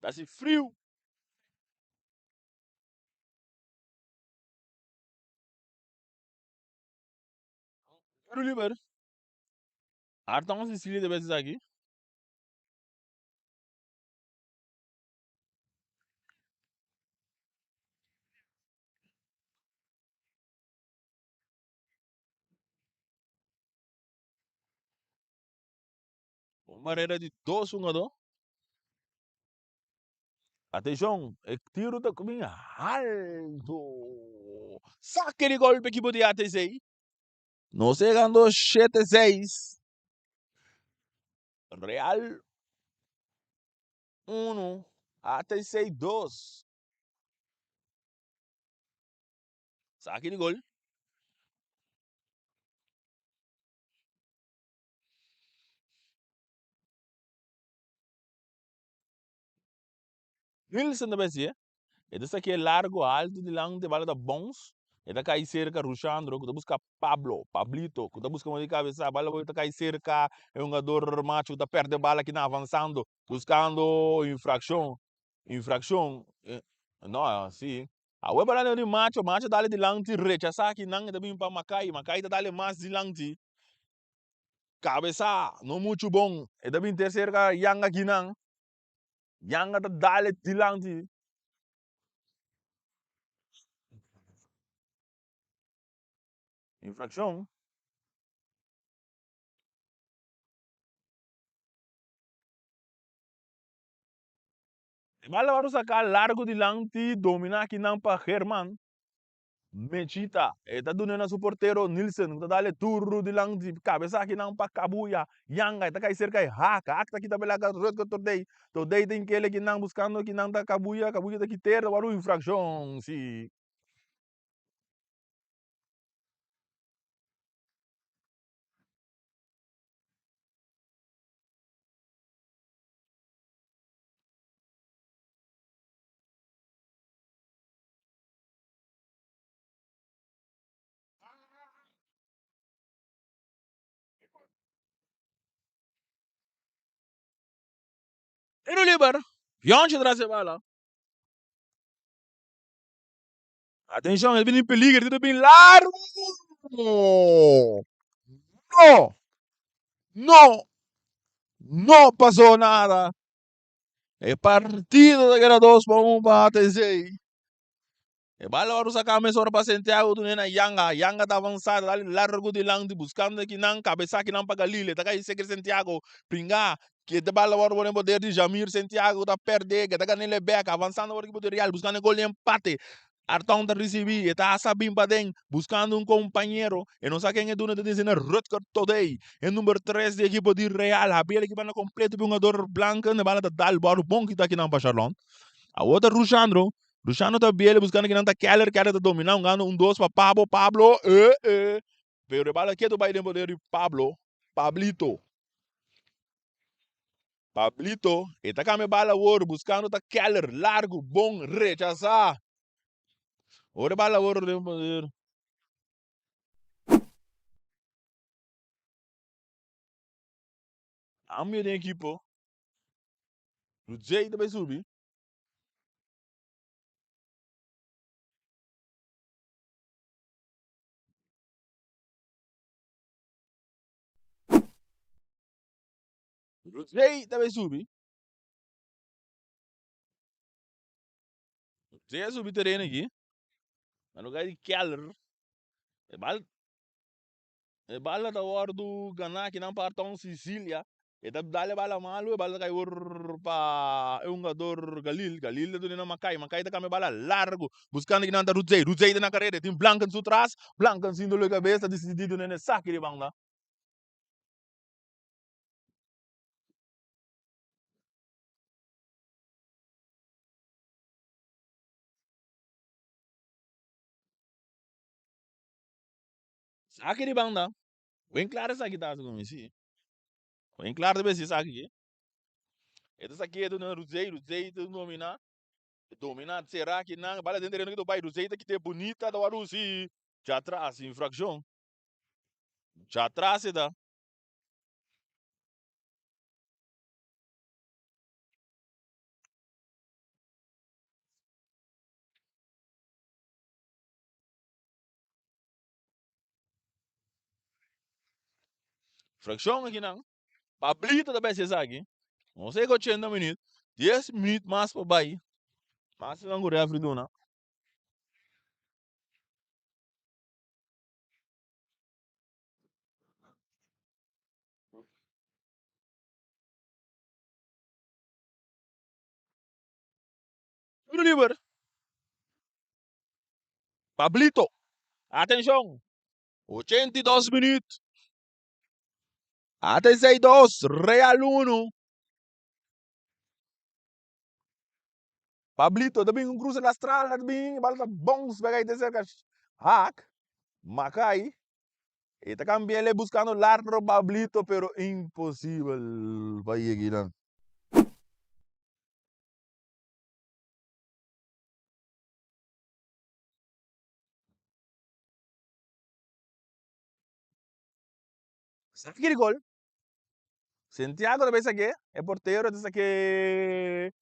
Speaker 1: Ta hasi friu. Tiro liber Ardon Sicilia ta bes esaki. Un barrera di dos hungadó. Atenshon, e tiro ta bin halto. Sake di golpe ekipo di ATC. Nos ta yegando 7-6. Real 1, ATC 2. Saki di gol. Nilsen ta besi, e ta saki e largo alto dilanti, bala ta bons, e ta kai serka Rushandro ku ta buska Pablo, Pablito, ku ta buska di kabesa, bala ta kai serka e hungador macho ku ta perde bala kina avansando, buskando infrakshon. Infraccion, no, si. Awe bala di macho, macho dale dilanti, rechasa akinan, e ta bin pa Makai, Makai ta dale mas dilanti. Kabesa, no muchu bon, e ta bin te serka Yanga akinan, Yanga ta dale dilanti. Infraccion. E bala wòrdu saká largu dilanti dominá kinan pa German Mechita. E ta duna na su portero Nilsen ku ta dale duru dilanti kabesa kinan pa Kabuya. Yanga e ta kai serka e hak. Hak ta kita bela ka Rutger Tordey. Tordey ta inkele kinan buskando kinan ta Kabuya. Kabuya ta kiter ta wòrdu infrakshon si. Tiro liber. Yonchi tras e bala. Atenshon, el bini peliger, tiro bin largu. No! No! No pasó nada. E partido ta keda 2-1 pa ATC. E bala wòrdu saká mesora pa Santiago dun'é na Yanga. Yanga ta avansá, ta dal largu dilanti buskando kinan, kabesá kinan pa Galil. E ta kai seker Santiago. Pringá, ke e bala wòrdu pone poder di Jamir. Santiago ta pèrdè, ke ta gan'é bèk. Avansando wòrdu ekipo di Real buskando e gol di empate. Arton ta risibí, e ta asa bin paden, buskando un kompañero. E no sa ken e duna, ta disi na Rutger Todey, e number tres di ekipo di Real. Habia el ekipo na kompleto pa e hungador blanko. E bala ta dal bòrdu bon kita kinan pa Sharlon. Awor ta Rushandro. Luciano ta biele buscando kinan ta Keller, Keller ta domina hungando un dos pa Pablo, Pablo eh eh pero e bala ketu bai den poder di Pablo, Pablito. Pablito e ta cambia bala awor buscando ta Keller largo bon rechasa. Ora e bala awor den poder. Cambio den ekipo. Rudzey ta bai subi. Rudzey ta bai subi. Rudzey a subi tereno aki. Na lugar di Keller. E bal E bala ta wòrdu ganá akinan pa Arton Sicilia. E ta dal e bala malu, e bala ta kai wor pa e hungador Galil. Galil ta duna na Makai. Makai ta kambia e bala largu, buskando akinan ta Rudzey. Rudzey ta na kareda, e tin Blanken su tras. Blanken sin dolor di kabes ta disidí duna e saki di banda. Saki di banda. Wen klar esaki ta segun mi, si. Wen klar ta besi esaki ki. E ta saketu na Rudzey, Rudzey ta domina. E domina sera aki nan, bala den tereno ki ta bai, Rudzey ta kite bunita ta wak rusi. Djatras, infrakshon. Djatras e ta. Fraccion aki nan. Pablito ta besi esaki. Nos a 80 minuut. 10 minuut mas pa bai. Mas nan ku refri duna. Tiro liber. Pablito. Atenshon. 82 minuut. ATC 2, Real 1. Pablito ta bin un cruce lastral, ta bin, bal ta bounce back ahí te cerca Haak. Makai. E ta cambiele buscando largo Pablito, pero imposible pa yega nan. Saki di gol. Santiago ta bay sake, e portero ta sake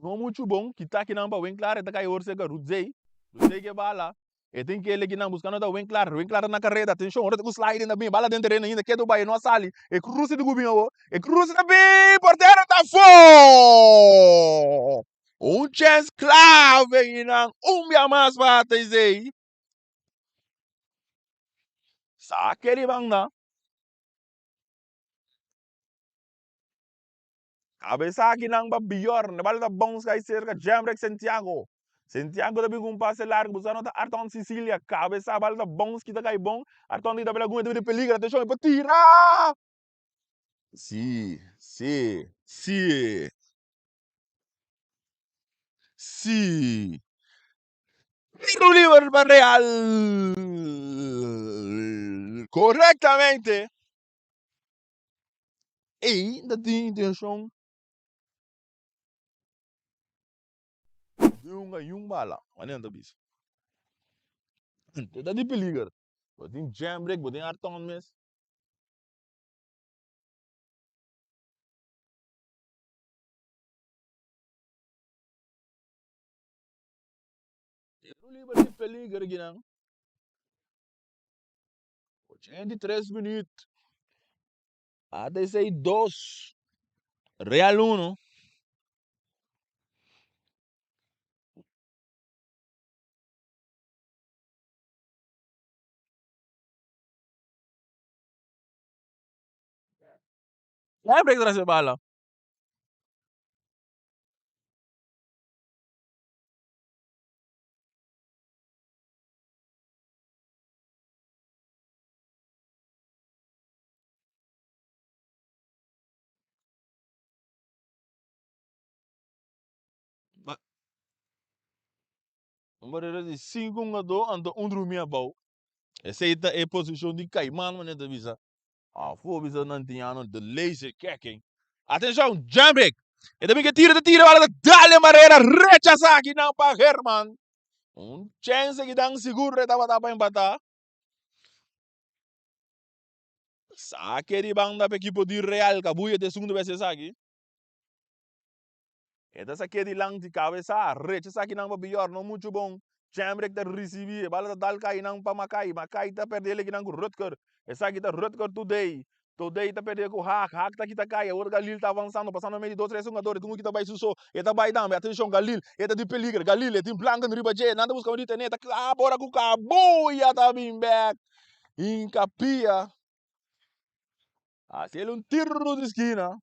Speaker 1: no mucho bon, kita kinan pa Winklar, e ta kai or cerca Rudzey, Rudzey ke bala, e tin kele kinan buscando ta Winklar, Winklar ta na careda, atencion, ora ta cu sliding ta bin, bala den tereno ainda, ketu bay, no a sali, e cruce di cu bin awo, e cruce ta bin, portero ta afo! Un chens clave kinan, un bia mas pa ATC. Sake di banda. Cabeza akinan pa Bjorn. E bala ta bounce kai cerca Jamrick Santiago. Santiago ta bin cu un pase largo. Buscando ta Arton Sicilia. Cabeza bala ta bounce kita kai bon. Arton di ta bela gun e ta bin peligro. Atencion e por tira! Si, si, si. Si. Tiro liber pa Real. Correctamente. Ey ta tin intencion di hunga yun bala. Wanneer nan ta bisa? Ta di peliger. Bo tin jam break, bo tin Arton mes. Tiro liber di peliger kinan. 83 minuut. ATC 2, Real 1. Jij breekt er als bala. Un barera di sinku hungadó anto un drumi abou. Esei ta e posishon di Caiman manera ta bisa. Afó bisa nan tin ano de laser keken. Atenshon, Jambrik! E ta bin ke tira, ta tira, bala ta dal den barera, rechasá akinan pa Herman. Un chènse ki dan sigur e tabata pa empatá. Sake di banda pa ekipo di Real, Kabuya ta esun ta bes esaki. E ta sak'é dilanti kabesa, recha esakinan pa Bior, no muchu bon. Chembrek ta risibí, e bala ta dal kainan pa Makai, Makai ta pèrdè elekinan ku Rutger, esaki ta Rutger Today, Today ta pèrdè ku Haak, Haak ta kita kai, awor Galil ta avansando, pasando medio di dos tres hungador, e tin un ki ta bai su so, e ta bai tambe, atenshon Galil, e ta di peliger, Galil, e tin Blanken riba dje, nan ta buska di ten'é, ta klap ora ku Kabuya ta bin bèk, hinka pia, hasi el un tiru di skina.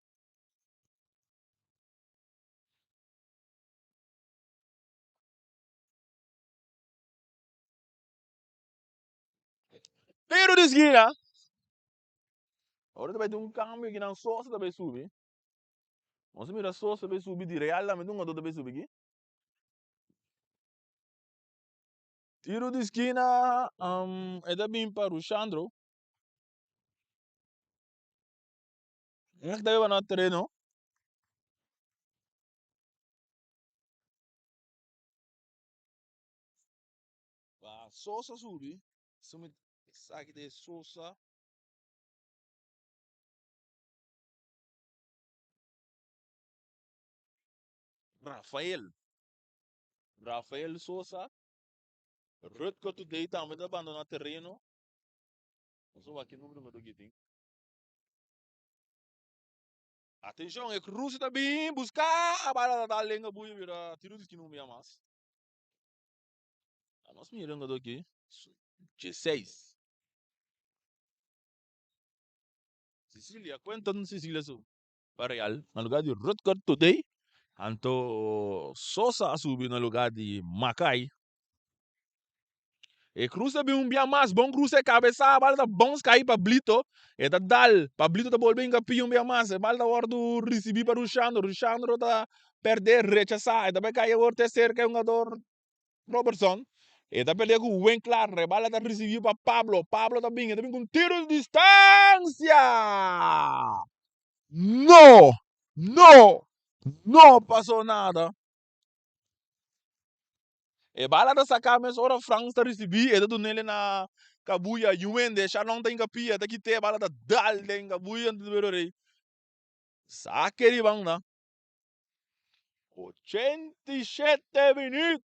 Speaker 1: Tiro di skina. Ora ta bai tin un cambio aki nan Sosa ta bai subi. Nos a mira Sosa bai subi di Real tambe tin un otro ta bai subi aki. Tiro di skina e ta bin pa Rushandro. Nek ta biba na tereno. Pa Sosa subi, sumi esaki ta e Sosa. Rafael. Rafael Sosa. Rutger Today tambe ta bandona tereno. Nos a wak ki numero mi ta tin. Atenshon, e cruce ta bin busca bala ta dal den kabuya bira tiro di skina un bia mas. Nos mira un aki dieseis. Cecilia, Quentin Cecilia su pa Real na lugar di Rutger Today. Anto Sosa a subi na lugar di Makai. E cruz ta bin un bia mas, bon cruz e cabeza, bala ta bons cai Pablito, e ta dal, Pablito ta bolbe hinca pia un bia mas, e bala ta wordo ricibi pa Rushandro, Rushandro ta perde, rechasa, e ta bay cai awor te cerca e hungador Robertson, e ta perde cu Winklar, e bala ta ricibi pa Pablo, Pablo ta bin, e ta bin cu un tiro di distancia! No! No! No paso nada! E bala ta saká mes ora Frans ta risibí, e ta dun'el na kabuya. Yuende, Sharlon ta hinka pia, ta kit'é, e bala ta dal den kabuya anto ta bira rei. Sake di banda. 87 minüt.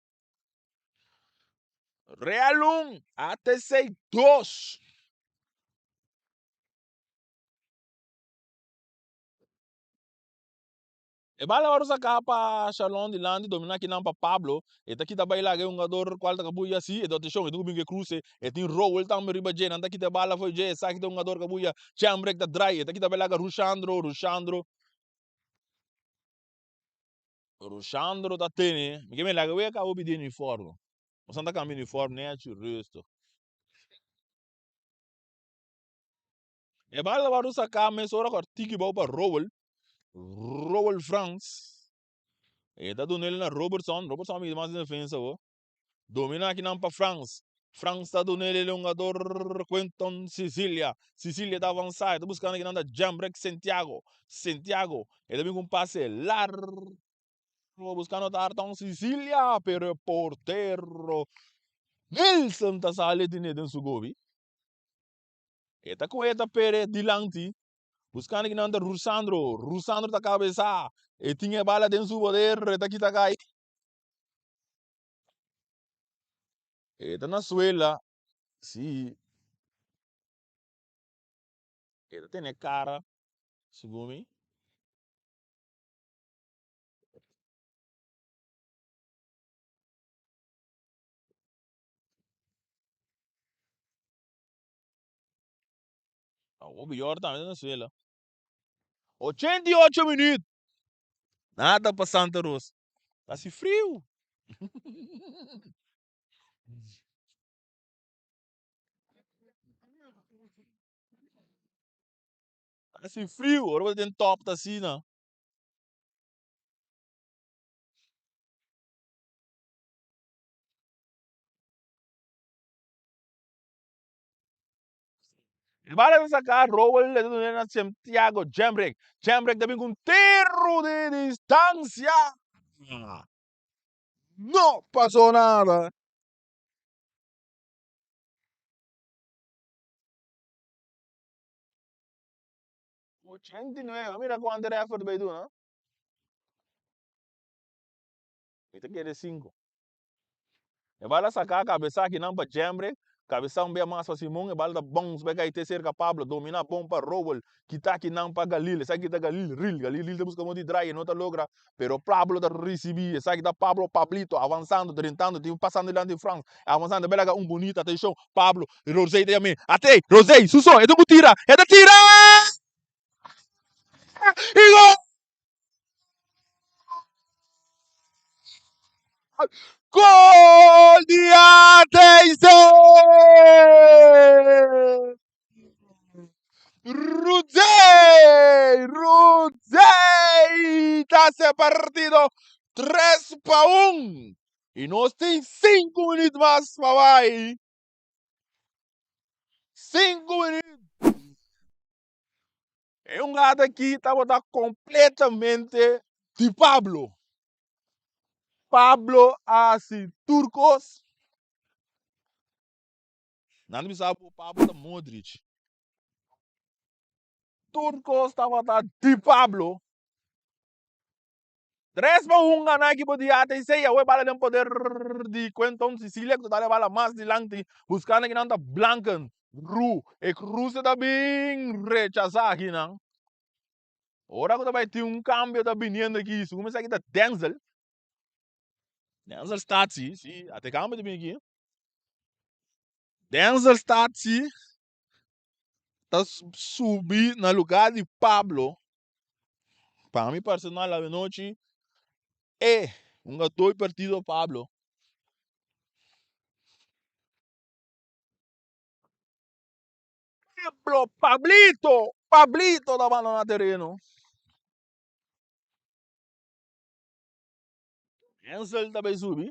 Speaker 1: Real un, ATC dos. E bala ora saká pa Shalon dilanti dominá kinan pa Pablo. E ta kita bai laga e hungador kual ta kabuya si e ta atenshon e tin ku bin ku e kruse. E tin Rowel tambe riba dje. Nan ta kita e bala for dje. Esaki ta e hungador kabuya. Chembrek ta drai. E ta kita bai laga Rushandro. Rushandro. Rushandro ta tene. Mi ke mi laga wea kaba pidi uniform. Boso ta kambia uniform nechi rustig. E bala wòrdu saká mesora ku a tiki bou pa Rowel, Rowel Frans. E ta duna el na Robertson, Robertson a bini mas den defensa awo. Domina akinan pa Frans, Frans ta duna el el hungador Quinton Cecilia. Cecilia ta avansá, e ta buskando akinan ta Jambrek Santiago, Santiago e ta bin ku un pase largu buskando ta Arton Cecilia, pero e portero Nilson ta sali tene den su gobi. E ta kohe ta pere dilanti, buskando kinan ta Rusandro. Rusandro ta kabesá. E tin e bala den su poder, e ta kita kai. E ta na suela, si. E ta tene kara, segun mi. Awor bior tambe ta na suela. 88 minuut. Nada pa Santa Rosa. Ta hasi friu. Ta hasi friu. Ora bo ta den top ta asina. E bala ta saká, Rowell e ta dun'é na Santiago Jemrick. Jemrick ta bin ku un tiru di distansia. No pasó nada. 89, mira kuantu rèfert ta bai duna. Mi ta kere sinku. E bala saká kabesá kinan pa Jembre, kabesá un bia mas pa Simon, e bala ta bounce bai kai te serka Pablo, dominá bon pa Rowel, kitá kinan pa Galil, esaki ta Galil Ril, Galil Ril ta buska modo di draai, e no ta logra, pero Pablo ta risibí, esaki ta Pablo Pablito, avansando, drentando, tin pasando dilanti di Frans, avansando, bai laga un bunita, atenshon, Pablo, Rosey ta yam'é, at'é, Rosey, su so, e ta ku tira, e ta tira! I gol! Gol di ATC! Rudey! Rudey ta haci partido 3-1. Y nos tin 5 minuut mas pa bay. 5 minuut. E un gata aki tabata completamente di Pablo. Pablo a hasi tur kos. Nan ta bisa bo Pablo ta Modric. Tur kos tabata di Pablo. 3-1 gana ekipo di ATC. Awe bala den poder di Quenton Cecilia ku ta dal e bala mas dilanti buskando kinan ta Blanken. Ru. E kruse ta bin rechasá akinan. Ora ku ta bai tin un kambio ta biniendo aki. Segun mi sa aki ta Denzel. Denzel Stadsi, si, ata e kambio ta bini aki. Denzel Stadsi ta subi na lugar di Pablo. Pa mi personal awenochi e hunga doi partido Pablo. Pablo, Pablito, Pablito ta bandona tereno. Denzel ta bay subi.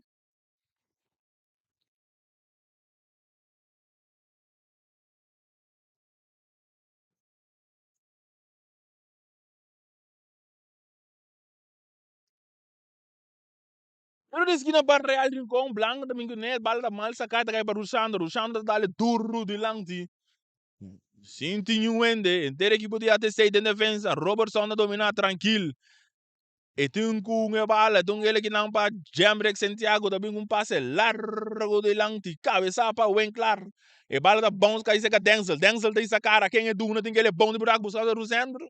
Speaker 1: Pero di skina pa Real Rincon, Blanco ta bin ku net, bala ta mal saká, ta kai pa Rushandro, Rushandro ta dale duru dilanti. Sin tin niun hende, henter ekipo di ATC den defensa, Robertson ta dominá trankil. E tin ku un e bala, e tin un ele kinan pa Jemrick Santiago ta bin ku un pase largo dilanti, kabesá pa Winklar. E bala ta bounce kai serka Denzel, Denzel ta hisa kara ken e duna tin kele bon di burak buska Rusendro,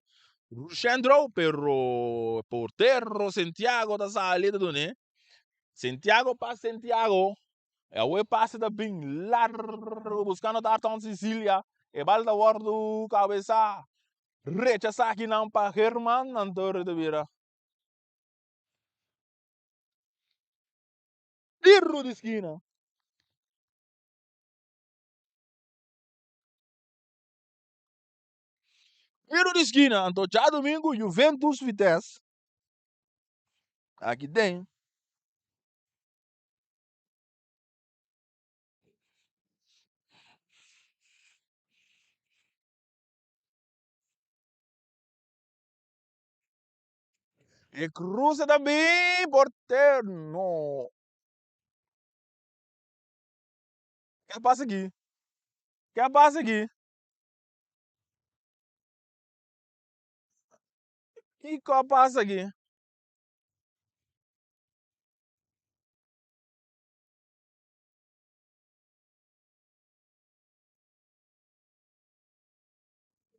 Speaker 1: Rushendro, pero portero Santiago ta sali ta dun'e. Santiago pa Santiago, e awe pase ta bin largo buskando ta Arton Cecilia, e bala ta wòrdu kabesá. Rechasá kinan pa German, anto ta bira tiro di skina. Tiro di skina, anto djadumingu Juventus Vitesse aki den. E cruce ta bin portero no. Ke a pasa aki? Ke a pasa aki? Kiko a pasa aki?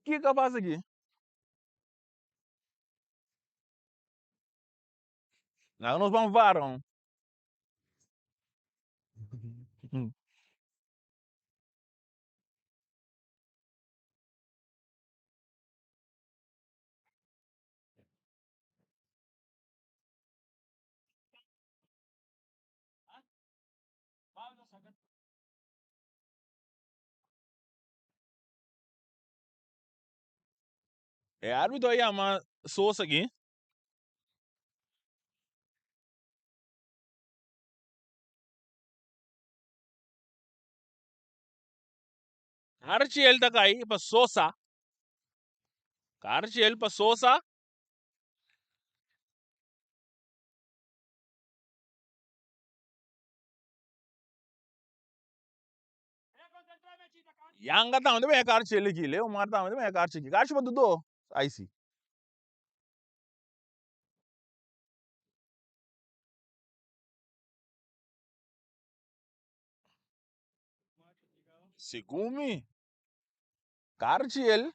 Speaker 1: Kiko a pasa aki? Laga nos ban varon. E arbitro a yama Sosa aki. Archiel ta kai pa Sosa. Archiel pa Sosa. Yanga tambe ta benya karchi aki. Leomar tambe ta benya karchi aki. Karchi pa Dudo. Ai si. Segun mi, karchi el.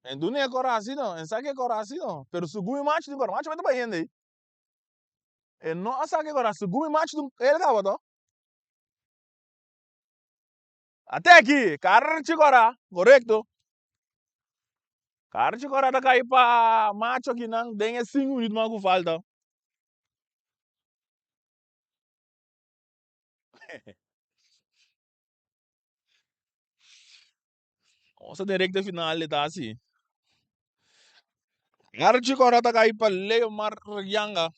Speaker 1: En duna e kora asi no, en saki e kora asi no, pero segun mi machu tin kora, machu mester bai hende ei. E no a saki e kora, segun mi machu tin el kaba to. Ate aki, karchi kora, korekto. Karchi kora ta kai pa machu akinan den e sinku minüt mas ku falta. Nos ta den recta final e ta asi. Archie Cora ta kai pa Leomar Yanga.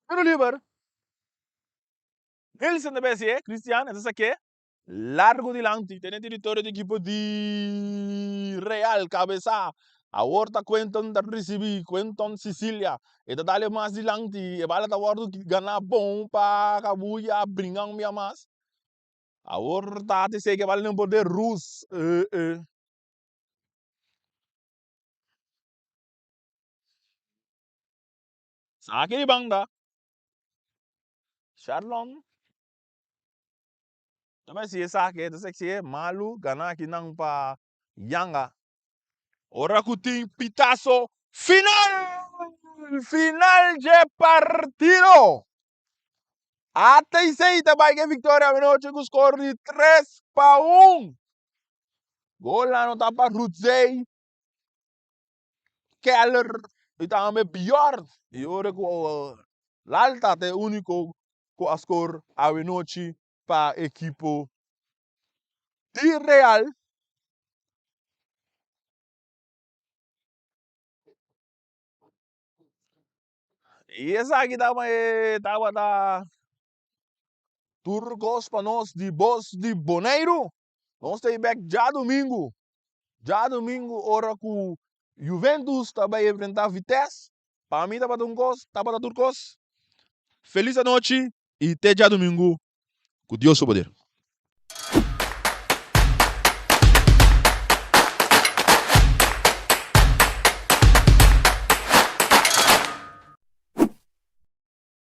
Speaker 1: Tiro liber. Nilsen ta besi, Christian, e ta sake. Largo dilanti tene teritorio di ekipo di Real kabesá awor ta Quenton ta risibí Quenton Cicilia e ta dale mas dilanti e bala ta wòrdu ganá bon pa Kabuya bringa un bia mas awor ta ATC ke bala den poder Rus Saki di banda Sharlon. Ta bai si esaki e ta sexy e malu gana aki nan pa yanga. Ora ku tin pitaso final! Final dje partido! ATC ta bai ke viktoria awenochi ku skor di 3-1. Gol anota pa Rudzey Keller y tambe Bjorn. Y ora cu Lalta ta e unico cu a score awenochi pa ekipo di Real. Y esaki tabata tur cos pa nos di Bos di Boneiru. Nos ta bek djadumingu. Djadumingu ora ku Juventus ta bai enfrentá Vitesse. Pa mi tabata un kos, tabata tur kos. Felis anochi i te djadumingu ku Dios su poder.